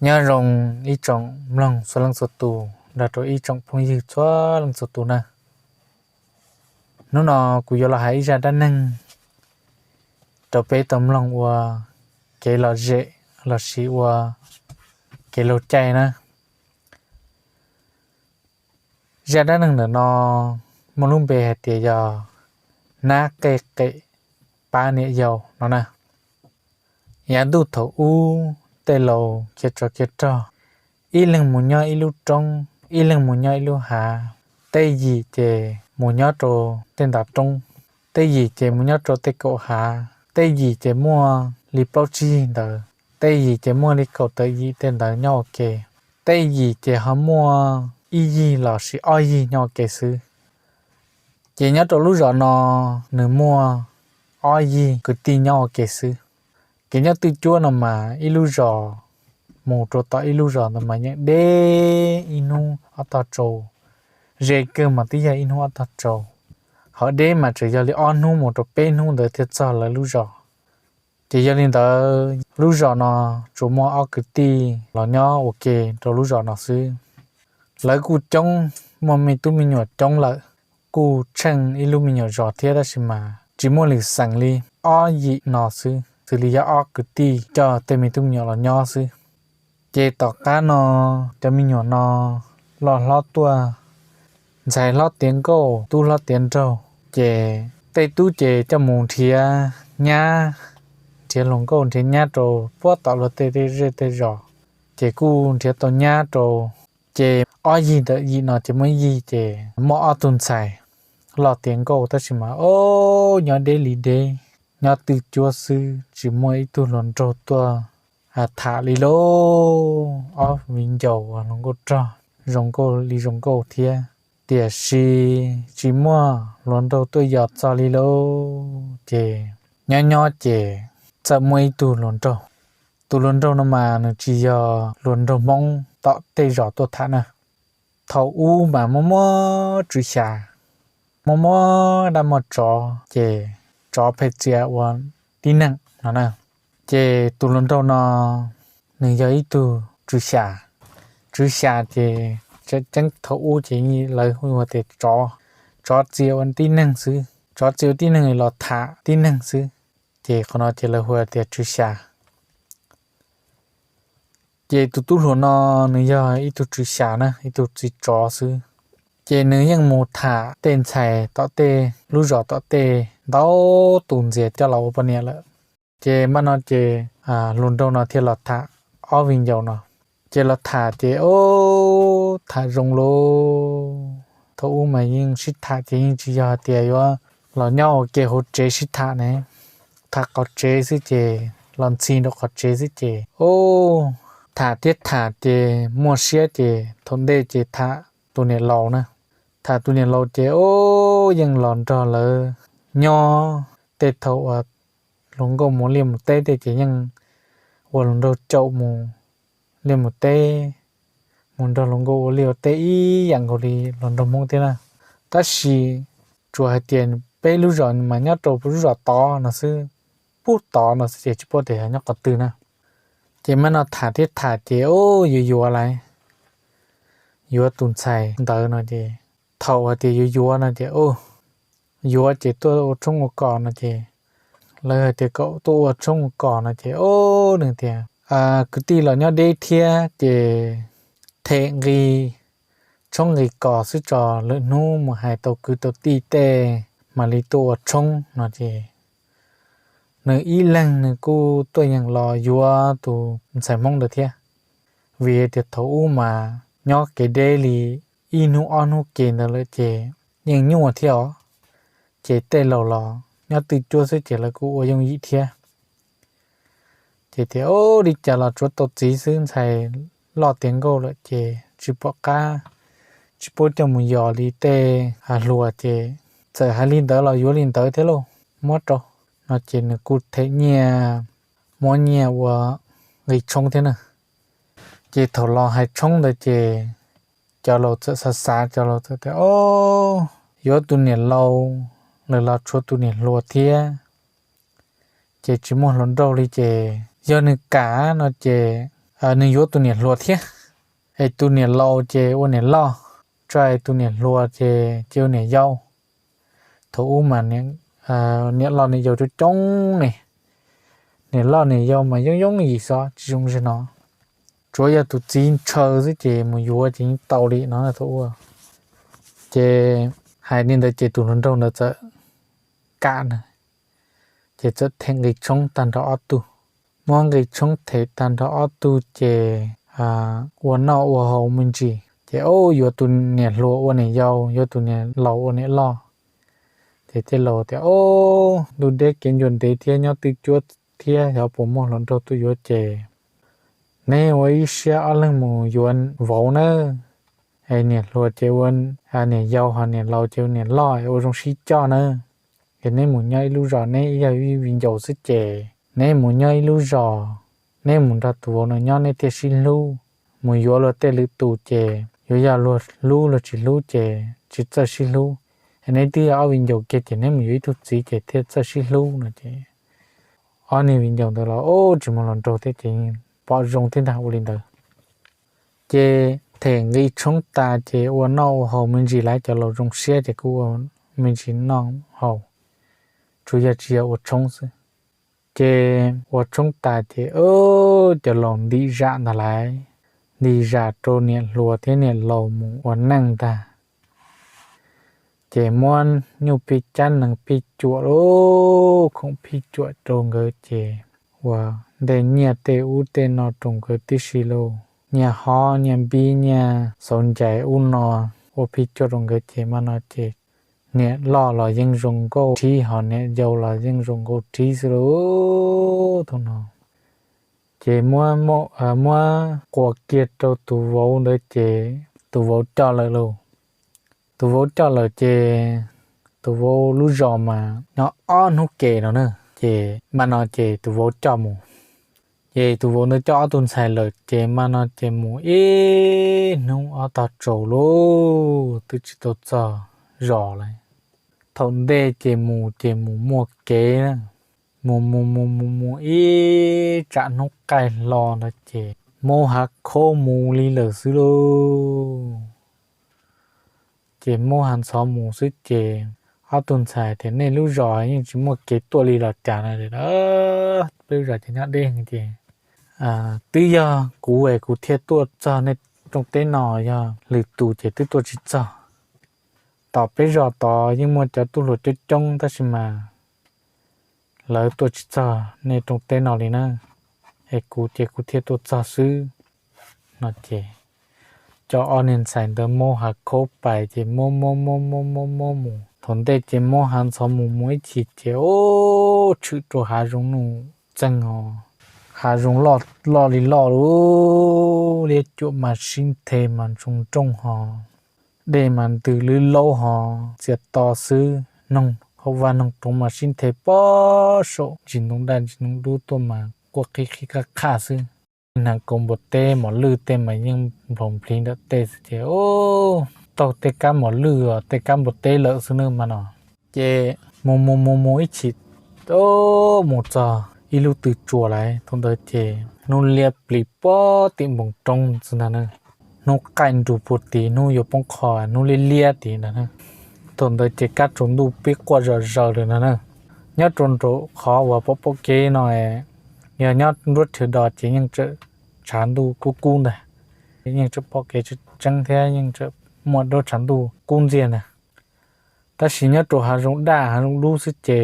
Nyob zoo ib tsoom mloog txhua leej txhua tus nrog rau ib tsoom phooj ywg txhua leej txhua tus na. Hnub no kuv yuav los hais ib zaj dab neeg rau peb tau mloog ua kev lom zem lossis ua kev laug caij na. Zaj dab neeg ntawm no muaj lub npe hais tias yog nab qej qem pab niam yau no na. Yav ntuj thaum ub tej laus khiav tsov khiav rog, ib leeg mus nyob ib lub roob, ib leeg mus nyob ib lub hav. Tej yim ces mus nyob rau tej ntav roob, tej yim ces mus nyob rau tej kaum hav, tej yim ces muaj li plaub tsib yig ntawd, tej yim ces muaj li kaum tawm yim tej ntawd nyob ua ke, tej yim ces ho muaj ib yig lossis ob yig nyob ua ke xwb. Ces nyob rau lub zos no nws muaj ob yig kwv tij nyob ua ke xwb. Kev nyob twj cuab no mas ib lub zos mus rau tom ib lub zos ntawd mas yeej deb ib hnub ob tog tsau, ze kawg mas twb yog ib hnub ob tog tsau, hos deb mas tseem yog li ob hnub mus rau peb hnub ntawd thiaj txog lawv lub zos. Ces yog li ntawd lub zos no tsuas muaj ob kwv tij los nyob ua ke rau lub zos no xwb. Lawv kuj coob, muaj me tub me nyuam coob lawm, kuj tsheej ib lub me nyuam zos thiab tab sis mas tsis muaj lwm xeem li, ob yim no xwb, xws li yog ob kwv tij coj tej me tub me nyuam los nyob xwb. Ces tom qab no cov me nyuam no loj hlob tuaj, ntxhais hlob tiav nkauj, tub hlob tiav nraug, ces tej tub ces coj mus nrhiav nyab, nrhiav hluas nkauj nrhiav nyab rau puag tom luag tej tej zej tej zos, ces kuj nrhiav tau nyab rau. Ces ob yig ntawm yim no ces muaj ib yig ces muaj ob tug ntxhais loj tiav nkauj tab sis mas ob nyob deb li deb, nyob twj cuab xwb tsis muaj ib tug hluas nraug tuaj tham li lauj. Ob viv ncaus hluas nkauj rog zoo nkauj li zoo nkauj thiab, tiam sis tsis muaj hluas nraug tuaj yos txog li lauj. Ces nyob nyob ces txawm muaj ib tug hluas nraug. Tus hluas nraug no mas nws tsis yog hluas nraug Hmoob tom tej zos tuaj tham na. Thaum ub mas muaj muaj tswv xya, muaj muaj dab muaj tsov, ces tsov pheej txia ua tib neeg no na. Ces tus hluas nraug no nws yog ib tug tswv xya. Tswv xya ces tseem ceeb thaum ub ces lawv hu ua tias tsov, tsov txia ua tib neeg xwb, tsov txia ua tib neeg los tham tib neeg xwb. Ces qhov no ces lawv hu tias tswv xya. Ces tus tub hluas no nws yog ib tug tswv xya na, ib tug txiv tsov xwb. Ces nws yeej mus tham tej ntxhais tom tej lub zos tom tej ntau tus ntxias coj los ua poj niam lawm. Ces npaj no ces hluas nraug no thiaj los tham ob viv ncaus no. Ces los tham ces ob tham zoo lauj. Thaum ub mas yeej sib tham ces yeej tsis yog hais tias yuav los nyob ua ke hauv tsev sib tham ne, tham qhov tsev xwb ces los ntxhi rau qhov tsev xwb ces ob tham thiab tham ces muaj siab ces thaum ntej ces tham tus niam laus na. Tham tus niam laus ces ob yeej los nrog lawv nyob tej thaum uas hluas nkauj mus liaj mus teb tej ces yeej ua hluas nraug caum mus liaj mus teb, mus nrog hluas nkauj ua liaj ua teb ib yam nkaus li hluas nraug Hmoob thiab na. Tab sis tsuas hais tias peb lub zos mas nyob rau lub zos tod no xwb, pub tod no xwb ces tsis paub tias yog nyob qhov twg na. Ces mam no tham thiab tham ces ob yuav yuav lawm, yuav tus ntxhais ntawd no ces thaum hais tias yuav yuav no ces ob yuav ces tuaj ua tshoob ua kos no ces lawv hais tias kom tuaj ua tshoob ua kos no ces ob nws tias kwv tij los nyob deb thiab ces them nqi tshoob nqi kos xwb tso, lwm hnub mus hais tau kwv tau tij tej mam li tuaj ua tshoob no ces nws ib leeg nws kuj tuaj yeem los yuav tus ntxhais Hmoob ntawd thiab. Vim tias thaum ub mas nyob kev deb li ib hnub ob hnub ke ntawd lawm ces yeej nyuaj thiab os. Ces tej laus los nyob twj cuab xwb ces lawv kuj ua yooj yim thiab. Ces tias ob li cas los tsuav tau txiv xwb, ntxhais loj tiav nkauj lawm ces tsis pom qab, tsis paub coj mus yos li tej hluas ces txawm hais li ntawd los yuav li ntawd thiab lauj, muab rau no ces nws kuj them nyiaj, muab nyiaj ua nqi tshoob thiab na. Ces thaum los hais tshoob ntawd ces cov laus txawm xav xav, cov laus txawm tias ob yuav tus niam laus lawm los tshuav tus niam hluas thiab ces tsis muaj hluas nraug li ces yog nws kam no ces nws yuav tus niam hluas thiab, es tus niam laus ces ua niam loj, tso tus niam hluas ces cia ua niam yau. Thaum ub mas niam loj niam yau coob coob ne, niam loj niam yau mas yooj yooj yim xwb tsis zoo zaum no. Tsuav yog tus txiv ntshaw xwb ces mus yuav ces yeej tau li no thaum ub. Ces hais li ntawd ces tus hluas nraug ntawd txawm kam na, ces txawm them nqi tshoob tag nrho ob tug. Muab nqi tshoob them tag nrho ob tug ces ua noj ua haus me ntsis ces ob yuav tus niam hluas ua niam yau, yuav tus niam laus ua niam loj. Ces tej laus tias, Ob, ntuj deb kev ncua ntev thiab nyob twj cuab thiab xyov puas muaj hluas nraug tuaj yuav ces neb ua ib siab ob leeg mus yuav vauv nawb. Es niam hluas ces ua niam yau, ho niam laus ces ua niam loj, ua zoo sib coj nawb. Es neb mus nyob ib lub zos, neb yog ib viv ncaus xwb ces neb mus nyob ib lub zos, neb mus nrog tus vauv no nyob neb thiaj sib hlub. Mus yuav luag tej lwm tus ces yuav yog luag hlub luag tsis hlub ces tsis txawj sib hlub. Es neb twb yog ob viv ncaus kiag ces neb mus yuav ib tug txiv ces thiaj txawj sib hlub no ces ob niag viv ncaus ntawd los tsis muaj hluas nraug thiab ces pom zoo thiab ntag ua li ntawd. Ces them nqi tshoob tas ces ua noj ua haus me ntsis lawm, cov laus zoo siab ces kuj ua me ntsis noj haus, tsuas yog tsis yog ua tshoob xwb. Ces ua tshoob tas ces cov laus ntim zam ntag lauj, ntim zam rau niam hluas thiab niam laus mus ua neej ntag. Ces muab nyuj pij cab nees pij cuam lauj, khoom pij cuam rau nkawd ces ua ntej nyiaj tej ub tej no rau nkawd tib si lauj, nyiaj hob nyiaj npib nyiaj xauv ncais ub no ua pij cuam rau nkawd ces mas no ces niam loj los yeej zoo nkauj rhib, ho niam yau los yeej zoo nkauj rhib xwb lauj thaum no. Ces muab quas kiag rau tus vauv ntawd ces tus vauv coj lawm lauj. Tus vauv coj lawm ces tus vauv lub zos mas nyob ob hnub ke no na, ces mas no ces tus vauv coj mus. Ces tus vauv ntawd coj ob tug ntxhais lawm ces mas no ces mus ib hnub ob tog tsaus lauj, twb tsis tau txog zos lawm. Thaum ntej ces mus ces mus muaj kev, mus mus mus mus mus ib tsam hnub qaij hlo ntawd ces maub hav khaub mus li lawm xwb lauj. Ces maub hav ntxhov mus xwb ces ob tug ntxhais tias, Nej lub zos yeej tsis muaj kev tuaj li los cas no. Peb lub zos ces nyob deb heev ces twb yog kuv es kuv thiaj tuaj txog nej rooj teb no, yog lwm tus ces twb tuaj tsis txog. Tom peb zos tod yeej muaj cov tub hluas coob coob tab sis mas lawv tuaj tsis txog nej rooj teb no li na, es kuv ces kuv thiaj tuaj txog xwb no ces coj ob niag ntxhais ntawd maub hav khaub pais ces maub maub maub maub maub maub mus. Thaum ntej ces maub hav ntxhov mus mus ib chim ces ub, tshwm rau hav zoov nuj txeeg os, hav zoov loj loj li loj lauj, liab cuam mas sib nthe mas ntsoog nrooj hos, dej mas ntws lwb laub hos txias to xwb, noog hauv vaj noog roov mas sib nthe pob saum ntsis ntoo daj ntsis ntoo dub tuaj mas quaj qhib qhib qhaj qhaj xwb. Hnav kauv npua teb mos lwj tej mas yeej nplaum npliv ntawm tej xwb ces taug tej kab mos lwj os tej kab npua teb lawm xwb na mas no. Ces mus mus mus mus ib chim mus txog ib lub tw tsua lawm, thaum ntawd ces hnub liab plis pob tim npoo roob xwb ntag na. Hnub qaij nrug puag tim hnub yuav poob qho, hnub liab liab tid ntag na. Thaum ntawd ces kab tsaus ntuj pib quaj zom zaws lawm ntag na. Nyob rau nraum qhov uas pom pob kev no, yog nyob nruab rhiav do ces yeej tseem tshav ntuj kub kub ntag, yeej tseem pom kev tseeb thiab yeej tseem muaj duab tshav ntuj kub ntxiag ntag. Tab sis nyob rau hav zoov daj hav zoov dub xwb ces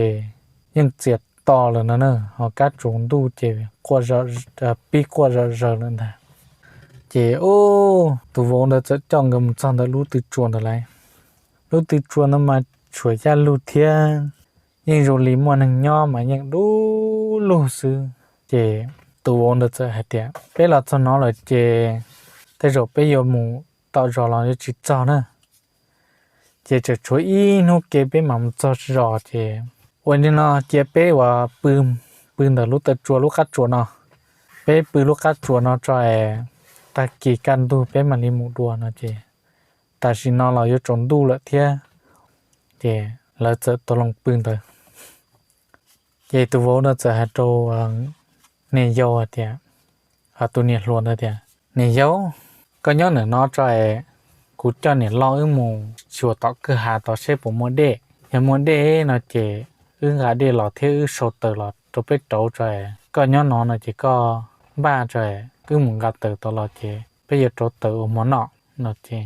yeej txias to lawm no na, ho kab tsaus ntuj ces pib quaj zom zaws lawm ntag. Ces tus vauv ntawd txawm coj nkawd mus txog ntawm lub tw tsua ntawd lawm. Lub tw tsua ntawd mas tshuav yaj lug thiab, yeej zoo li muaj neeg nyob mas yeej dub lug xwb. Ces tus vauv ntawd txawm hais tias, Peb los txog no lawm ces tej zaum peb yuav mus tom zos los yuav tsis txog na. Ces tseem tshuav ib hnub ke peb mam mus txog zos ces ua li no, cia peb ua pw ntawm lub taw tsua lub qab tsuas no, peb pw lub qab tsuas no tso es tag kis kaj ntug peb mam li mus dua no ces tam sim no los yuav tsaus ntuj lawm thiab. Ces lawv txawm tau loo pw ntawd. Ces tus vauv no txawm hais rau niam yau hais tias, tus niam hluas ntawd tias, Niam yau, koj nyob ntawm no tso es kuv coj niam loj wb mus xyuas tom kwj ha tod seb puas muaj dej. Yog muaj dej no ces wb nqa dej los thiab wb sau taws los rau peb rauv tso es koj nyob no no ces koj npaj tso es wb mus nqa taws tod los ces peb yuav rauv taws ua hmo noj no ces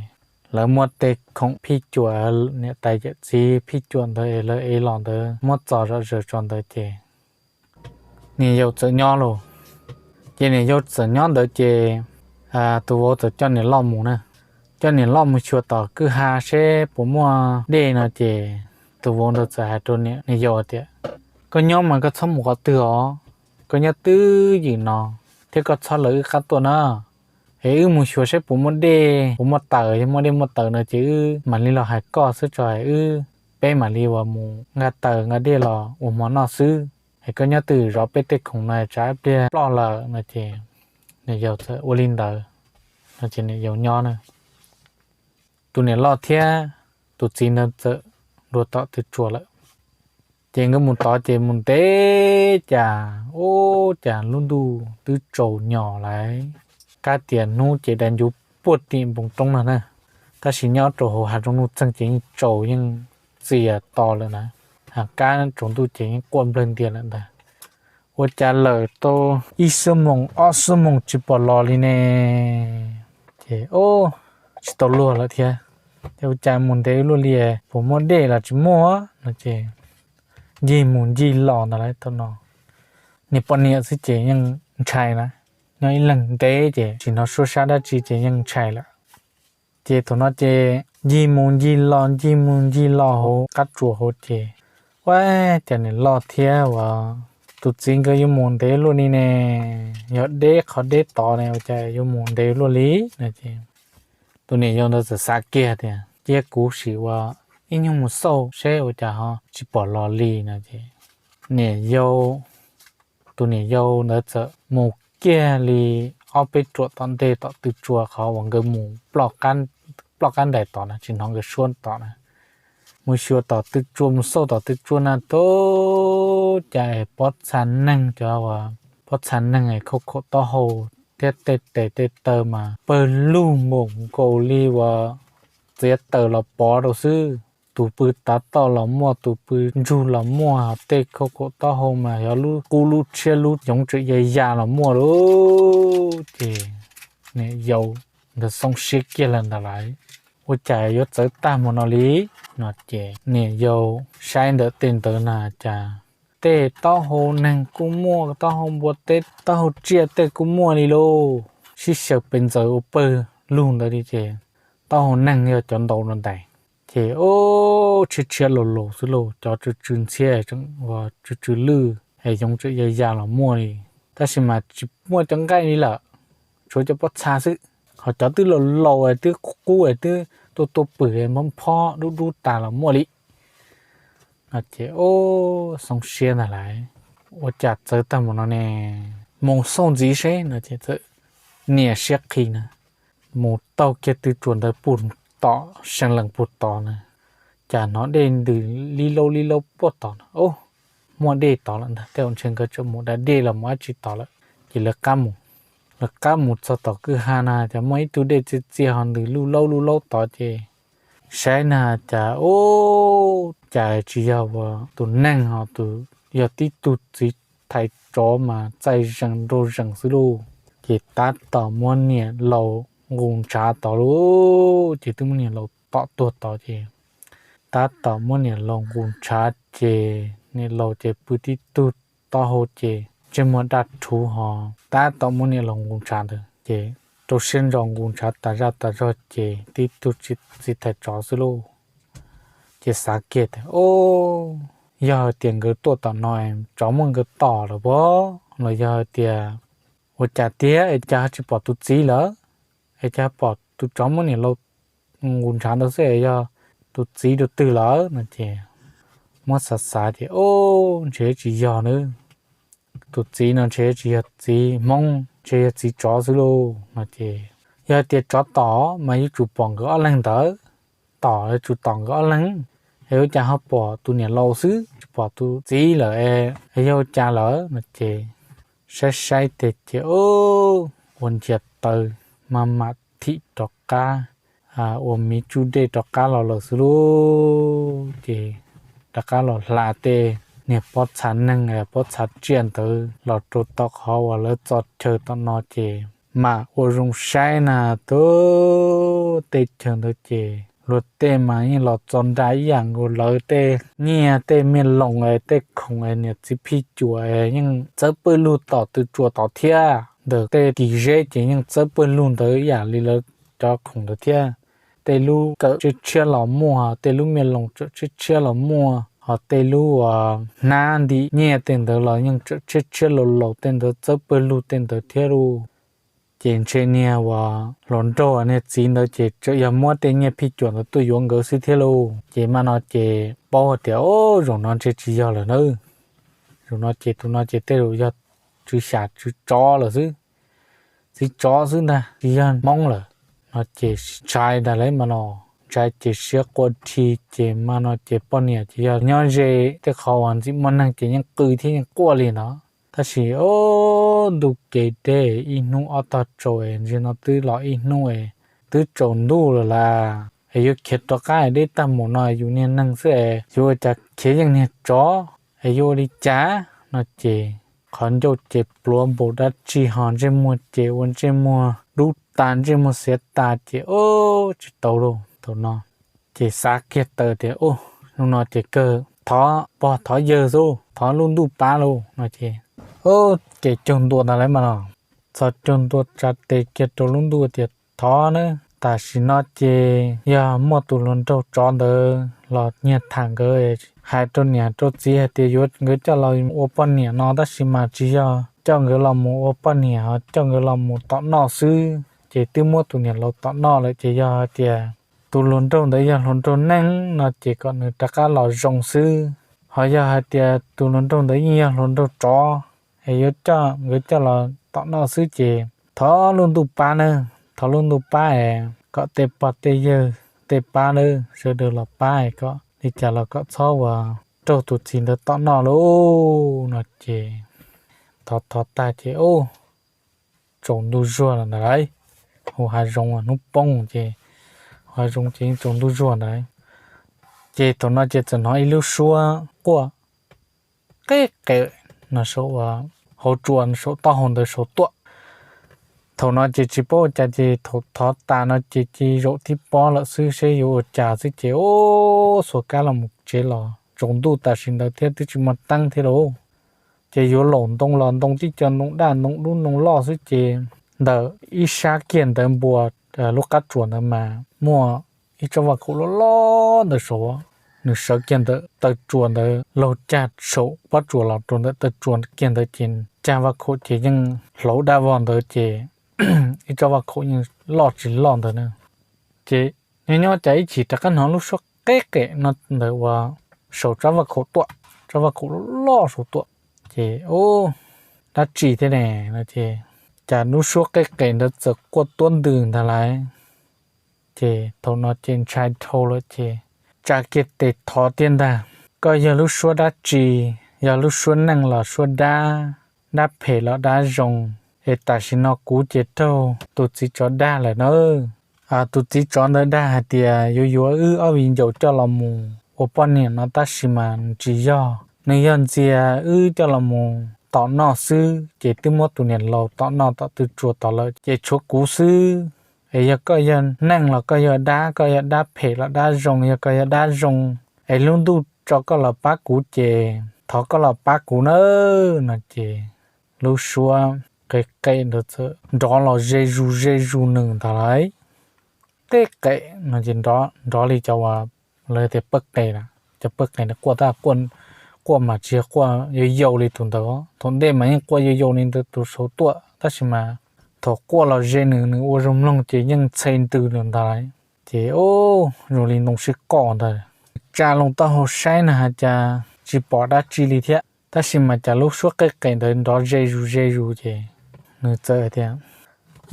lawv muab tej khoom phij cuam, niam tais yawm txiv phij cuam ntawd es lawv ev los ntawd muab txo zom zaws tso ntawd ces niam yau txawm nyob lauj. Ces niam yau txawm nyob ntawd ces tus vauv txawm coj niam loj mus na, coj niam loj mus xyuas tom kwj ha seb puas muaj dej no ces tus vauv ntawd txawm hais rau niam yau tias, Koj nyob mas koj txhob mus qhov twg os, koj nyob twj ywm no thiab koj txhob lawv wb qab tuaj na. Es wb mus xyuas seb puas muaj dej puas muaj taws, yog muaj dej muaj taws no ces wb mam li los hais koj xwb tso es wb, peb mam li uas mus nqa taws nqa dej los ua hmo noj xwb. Es koj nyob twj ywm zov peb tej khoom no tsam ib pliag ploj lawm no ces niam yau txawm ua li ntawd no ces niam yau nyob na. Tus niam loj thiab tus txiv ntawd txawm dua tom tw tsua lawm. Ces nkawd mus tod ces mus ntev cas ub cas lub ntuj twb tsaus nyos lawm, kab tias hnub ces dai ncuv puag tim npoo roob no na. Tab sis nyob rau hauv hav zoov nuj txeeg ces yeej tsaus yeej txias to lawm na, kab tsaus ntuj ces yeej quaj nplawg ntias lawm ntag. Ua cas lawm tau ib xuab moos ob xuab moos tsis pom los li ne. Ces ub, tsis tau luag lawm thiab, ces ua cas mus ntev luaj li, puas muaj dej los tsis muaj no ces ncig mus ncig los ntawd lawm thaum no. Niag poj niam xwb ces yeej ntshai na, nyob ib leeg ntev ces tsis hnov suab sab dab tsi ces yeej ntshai lawm. Ces thaum no ces ncig mus ncig los ncig mus ncig los hauv qab tsuas hauv ces, ua cas niam loj thiab uas tus txiv nkawd yuav mus ntev luaj li ne, yog deb qhov deb tod ne ua cas yuav mus ntev luaj li no ces tus niam yau ntawd txawm xav kiag tias cia kuv sim ua ib nyuag mus xauj seb ua cas ho tsis pom los li no ces niam yau, tus niam yau ntawd txawm mus kiag li ob peb ruam tom ntej tom tw tsua qhov uas nkawd mus ploj qab ntais tom na, tsis hnov nkawd suab tom na. Mus xyuas tom tw tsua mus xauj tom tw tsua na, ub cas es pob txha neeg, cov uas pob txha neeg es khauj khaum taub hau thiab tej tes tej taw mas pawg lug npaum nkaus li uas txiav taws los pov rau xwb. Tus pw tav toj los muaj, tus pw ntsug los muaj, tej khauj khaum taub hau mas yog lub qub lub tshiab lub yoov tswm ya ya los muaj lauj. Ces niam yau ntawd xoo siab kiag lawm ntawd lawm, ua cas yuav txawv tag mus no li no ces niam yau saib ntawm tej ntawd na cas tej taub hau neeg kuj muaj, taub hau npua teb taub hau tsiaj tej kuj muaj li lauj. Sib xyaw pes ntxaws ua pawg lug ntawd li ces taub hau neeg yog cov ntau no ntais. Ces ub, tshiab tshiab laus laus xwb lauj, cov tsw tsw ntxhiab uas tsw tsw lwj es yoov tswm ya ya los muaj li, tab sis mas tsis muaj cov nqaij li lawm, tshuav cov pob txha xwb. Ho cov twb laus laus es twb qub es twb tua tua pwm es nphob nphob dub dub tas los muaj li no ces ub, xoo siab ntag lawm, ua cas txawv tag mus no ne, mus xauj ntxiv seb no ces txawm niam siab qhi na, mus taug kiag tw tsua ntawd puag tom seev lees puag tod na, cas hnov dej ntws lib laub lib laub puag tod na, ub, muaj dej tod lawm ntag, tej zaum ntshe nkawd tseem mus da dej los mus dab tsi tod lawm. Ces lawv qab mus, lawv qab mus txog tom kwj ha na cas muaj ib tug dej txias txias ho ntws luj laub luj laub tod ces saib na cas ub, cas tsis yog ua tus neeg ho tus, yog tib tug txiv thais tsov mas txaij zees nraug zees xwb lauj. Ces tab tom muab niam laus nqus ntshav tod lauj, ces twb muab niam laus tom tuag tod ces tab tom muab niam laus nqus ntshav ces niam laus ces pw tib tug taub hau ces ntsej muag daj rhuv ho tab tom muab niam laus nqus ntshav ntawd ces rau siab ntso nqus ntshav tas zaj tas zog ces tib tug txiv thais tsov xwb lauj. Ces xav kiag tias, Ub, yog hais tias nkawd tuaj tom no es tsov muab nkawd tom lawm pob, los yog hais tias ua cas tiag es cas ho tsis pom tus txiv lawm, es cas pom tus tsov muab niam laus nqus ntshav ntawd xwb es yog tus txiv rau twg lawm no ces muab xav xav ces, Ub, ntshe tsis yog nawb, tus txiv no ntshe tsis yog txiv Hmoob, ntshe yog txiv tsov xwb lauj no ces yog hais tias tsov tom mas yuav tsum pom nkawd ob leeg ntawd, tom yuav tsum tom nkawd ob leeg, es ua cas ho pom tus niam laus xwb tsis pom tus txiv lawm, yog ua cas lawm no ces saib saib tes ces ua ncias taw mas mam thim rov qab, ua miv tsuj dej rov qab los lawm xwb lauj. Ces rov qab los hla tej niag pob txha neeg pob txha tsiaj ntawd los rau tom qhov uas lawv txo chaw tom no ces mam ua zoo saib na, tub, tej chaw ntawd ces luag tej mas yeej los txo nra ib yam nkaus, lawv tej nyiaj tej me loos es tej khoom es niam txiv phij cuam es yeej txawb pawg lug tom tw tsuas tod thiab. Ntawm tej kis zeb ces yeej txawb pawg lug ntawd ib yam li lawv cov khoom ntawd thiab. Tej lub kawm tshiab tshiab los muaj, tej lub me loos tshiab tshiab los muaj, ho tej lub uas hnab ntim nyiaj tej ntawd los yeej tshiab tshiab laus laus, tej ntawd txawb pawg lug tej ntawd thiab lauj. Ces ntshe niag uas hluas nraug niag txiv ntawd ces tseem yog muab tej nyiaj phij cuam ntawd tuaj yuav nkawd xwb thiab lauj. Ces mas no ces paub tias, o, zaum no ntshe tsis yog lawm na. Zaum no ces tus no ces tej zaum yog tswv xyam tswv tsov lawm xwb, txiv tsov xwb ntag, tsis yog hmoob lawm. No ces ntshai ntag lauj mas no, ntshai ces siab quaj dhi ces mas no ces poj niam ces yog nyob ze tej qhov uas ntxim muaj neeg ces yeej qw thiab yeej quaj li no. Tab sis o, ntuj kev deb, ib hnub ob tog tsaus es ntsis no twb los ib hnub es twb tsaus ntuj lawm las, es yuav khiav rov qab deb tag mus no yus niag neeg xwb es yuav ua cas khiav yeej niag tsov, es yuav ua li cas? No ces qhov ncauj ces pluav npaum dab tsi ho ntsej muag ces ua ntsej muag dub tas ntsej muag xiav tas ces o, tsis tau lauj thaum no. Ces xav kiag taw tias, o, hnub no ces kawg thov pog thov yawg xwb, thov lub ntuj pab lauj no ces, o, ces caug ntua ntag lauj mas no. Txog caug ntua tsa tes kiag rau lub ntuj tias, thov nawb, tam sim no ces yog muaj tus hluas nraug tsov ntawd los nyiag tham nkawd, hais rau niam rau txiv hais tias yuav nkawd coj los ua poj niam no tab sis mas tsis yog coj nkawd los mus ua poj niam, ho coj nkawd los mus tom noj xwb, ces twb muab tus niam laus tom noj lawm ces yog hais tias tus hluas nraug ntawd yog hluas nraug neeg no ces kom nws rov qab los zoo xwb. Ho yog hais tias tus hluas nraug ntawd yeej yog hluas nraug tsov es yuav coj nkawd coj los tom noj xwb ces thov lub ntuj pab nawb, thov lub ntuj pab es kom tej pog tej yawg tej pab nawb, sawv daws los pab es kom li cas los kom txhob ua raug tus txiv ntawd tom noj lauj no ces thov thov tag ces tsaus ntuj zuag lawm ntag lauj. Hauv hav zoov hnub poob ces, hav zoov ces yeej tsaus ntuj zuag ntag. Ces thaum no ces txawm hnov ib lub suab quaj qeb qe no saum hauv tsua saum taub hau ntawd saud tuaj. Thaum no ces tsis paub ua cas ces thaum thov tas no ces cia li zaum tib pob lawm xwb seb yuav ua cas xwb ces ub, xuas kab los mus tsev los tsaus ntuj tam sim ntawd thiab twb tsis muaj teeb thiab lauj. Ces yuav laum ntoo los ntoo tib co ntoo daj ntoo dub ntoo loj xwb ces ntawm ib sab kiag ntawd npua lub qab tsuas ntawd mas muaj ib tsob vaj khaum loj loj ntawm saud. Nws sawv kiag ntawm taw tsua ntawd laug cag saum pob tsuas los rau ntawm taw tsua kiag ntawd ces cag vaj khaum ces yeej hlauv daj vog ntawd ces ib tsob vaj khaum yeej loj tsis loj ntawd na. Ces nyob nyob cas ib chim rov qab hnov lub suab qeb qem no ntawm uas saum tsob vaj khaum tuaj, tsob vaj khaum loj loj saud tuaj. Ces ub, dab tsi thiab ne no ces cas lub suab qeb qem ntawd txawm quaj tuab ntws ntag lauj. Ces thaum no ces ntshai dhau lawm ces tsa kiag tes thov tiag ntag, koj yog lub suab dab tsi, yog lub suab neej los suab dab, dab phem los dab zoo, es tam sim no kuv ces raug tus txiv tsov dag lawm nawb. Tus txiv tsov ntawd dag hais tias yuav yuav wb ob viv ncaus coj los mus ua poj niam no tab sis mas nws tsis yog, nws yog ntxias wb coj los mus tom noj xwb ces twb muab tus niam laus tom noj tom taw tsua tod lawm ces tshuav kuv xwb. Es yog koj yog neej los koj yog dab, koj yog dab phem los dab zoo, yog koj yog dab zoo es lub ntuj tso koj los pab kuv ces thov koj los pab kuv nawb no ces lub suab qe qe ntawd txawm nrov los ze zus ze zus nws ntag lauj. Qe qe no ces nrov li cov uas lawv tias pawj qe, cov pawj qe quaj tab quaj mas tsis yog quaj yau yau li tus ntawd, thaum ntej mas yeej quaj yau yau li ntawd tus saud tuaj tab sis mas thaum quaj los ze nws, nws ua zoo mloog ces yeej txhe ntws lawm ntag lauj. Ces ub, zoo li ntoo sib qoj ntawd, tsa loo taub hau saib na has cas tsis pom dab tsi li thiab tab sis mas cas lub suab qe qe ntawd nrov ze zus ze zus ces nws txawm tias,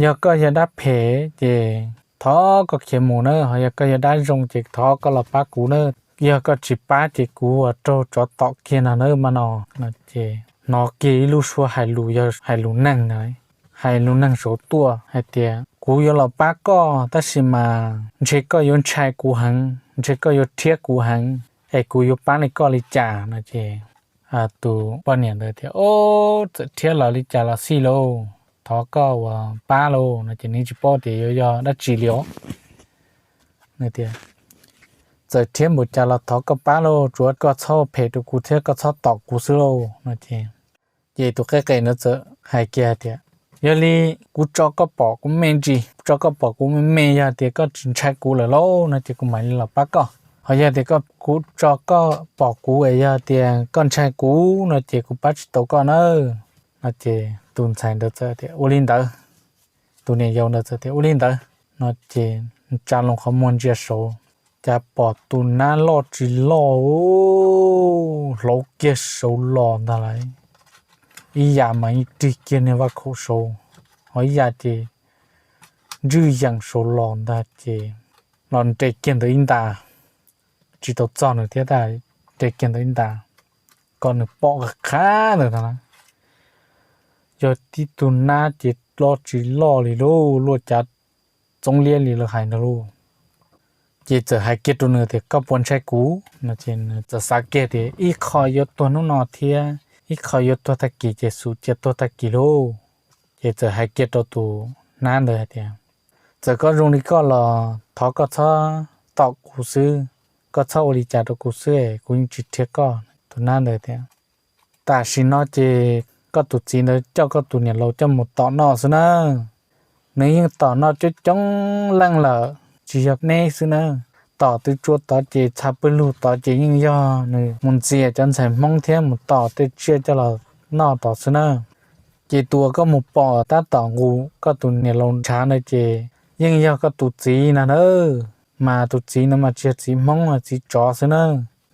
yog koj yog dab phem ces thov koj khiav mus na, ho yog koj yog dab zoo ces thov koj los pab kuv na, yog koj tsis pab ces kuv ua raug tsov tom kiag no na mas no no ces hnov kiag ib lub suab hais lus, yog hais lus neeg na, hais lus neeg saud tuaj hais tias, kuv yuav los pab koj tab sis mas ntshe koj yuav ntshai kuv heev, ntshe koj yuav rhiab kuv heev, es kuv yuav pab li koj li cas no ces tus poj niam ntawd tias, o, txawm rhiab los li cas los xij lauj, thov koj uas pab lauj no ces nws tsis paub tias yuav yog dab tsi li os. Txawm rhiab npaum cas los thov koj pab lauj, tsuav koj txhob phem rau kuv thiab koj txhob tom kuv xwb lauj no ces, ces tus qe qe ntawd txawm hais kiag tias, yog li kuv tso koj pom kuv me ntsis, tso koj pom kuv me me, yog tias koj tsis ntshai kuv lawm lauj no ces kuv mam li los pab koj. Ho yog tias kuv tso koj pom kuv es yog tias koj ntshai kuv no ces kuv pab tsis tau koj nawb no ces tus ntxhais ntawd txawm tias, ua li ntawd. Tus niam yau ntawd txawm tias, ua li ntawd no ces tsa loo qhov muag ntsia saud, cas pom tus nab loj tsis loj hlau kiag saud los ntag lauj. Ib yam mas yeej rig kiag niag vaj khaum saud, ho ib yam ces ntswj yees saud los ntag ces los nres kiag ntawd ib nta, tsis tau txog nws thiab tab, nres kiag ntawd ib nta kom nws pom qhov qhab ntawd na. Yog tib tug nab ces loj tsis loj li lauj, luaj cav txoov liab li lawv hais ntag lauj. Ces txawm hais kiag rau nws tias, koj puas ntshai kuv no ces nws txawm xav kiag tias ib qho yuav tuag hnub no thiab ib qho yuav tuag tag kis ces xum cia tuag tag kis lauj. Ces txawm hais kiag rau tus nab ntawd hais tias, txawm koj zoo li koj los thov koj txhob tom kuv xwb, koj txhob ua li cas rau kuv xwb es kuv yeej tsis rhiab koj. Tus nab ntawd tias, tam sim no ces koj tus txiv ntawd coj koj tus niam laus coj mus tom noj xwb na. Nws yeej tom noj coob coob leej lawm, tsis yog neb xwb na. Tom tw tsua tod ces txha pawg lug tod ces yeej yog nws mus ntxias cov ntxhais Hmoob thiab mus tom tej tsiaj coj los noj tod xwb na. Ces tus uas koj mus pom tab tom nqus koj tus niam laus ntshav ntawd ces yeej yog koj tus txiv no na. Mas tus txiv no mas tsis yog txiv Hmoob, txiv tsov xwb na.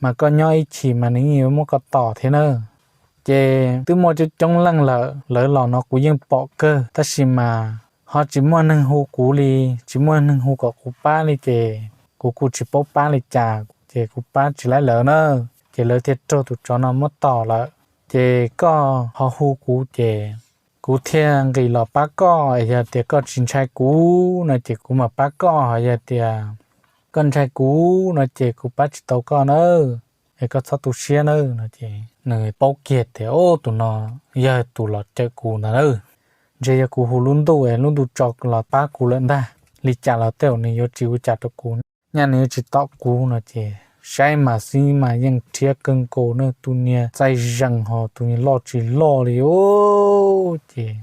Mas koj nyob ib chim mas nws yeej yuav muab koj tom thiab na. Ces twb muaj coob coob leej lawm, lawv los no kuv yeej pom kawg, tab sis mas ho tsis muaj neeg hu kuv li, tsis muaj neeg hu kom kuv pab li ces kuv kuj tsis paub pab li cas, ces kuv pab tsis laib lawv na. Ces lawv thiaj raug tus tsov no muab tom lawm. Ces koj ho hu kuv ces kuv thiaj nqis los pab koj. Yog tias koj tsis ntshai kuv no ces kuv mam pab koj, ho yog tias koj ntshai kuv no ces kuv pab tsis tau koj nawb, es koj txhob tu siab nawb no ces nws paub kiag tias, o, tus no yog tus los cawm kuv ntag nawb. Ntshe yog kuv hu lub ntuj es lub ntuj tso los pab kuv lawm ntag. Li cas los tej zaum nws yuav tsis ua cas rau kuv, nyaj nws yuav tsis tom kuv no ces saib mas xwb mas yeej rhiab kawg nkaus na, tus niag txaij zees ho tus niag loj tsis loj li os. Ces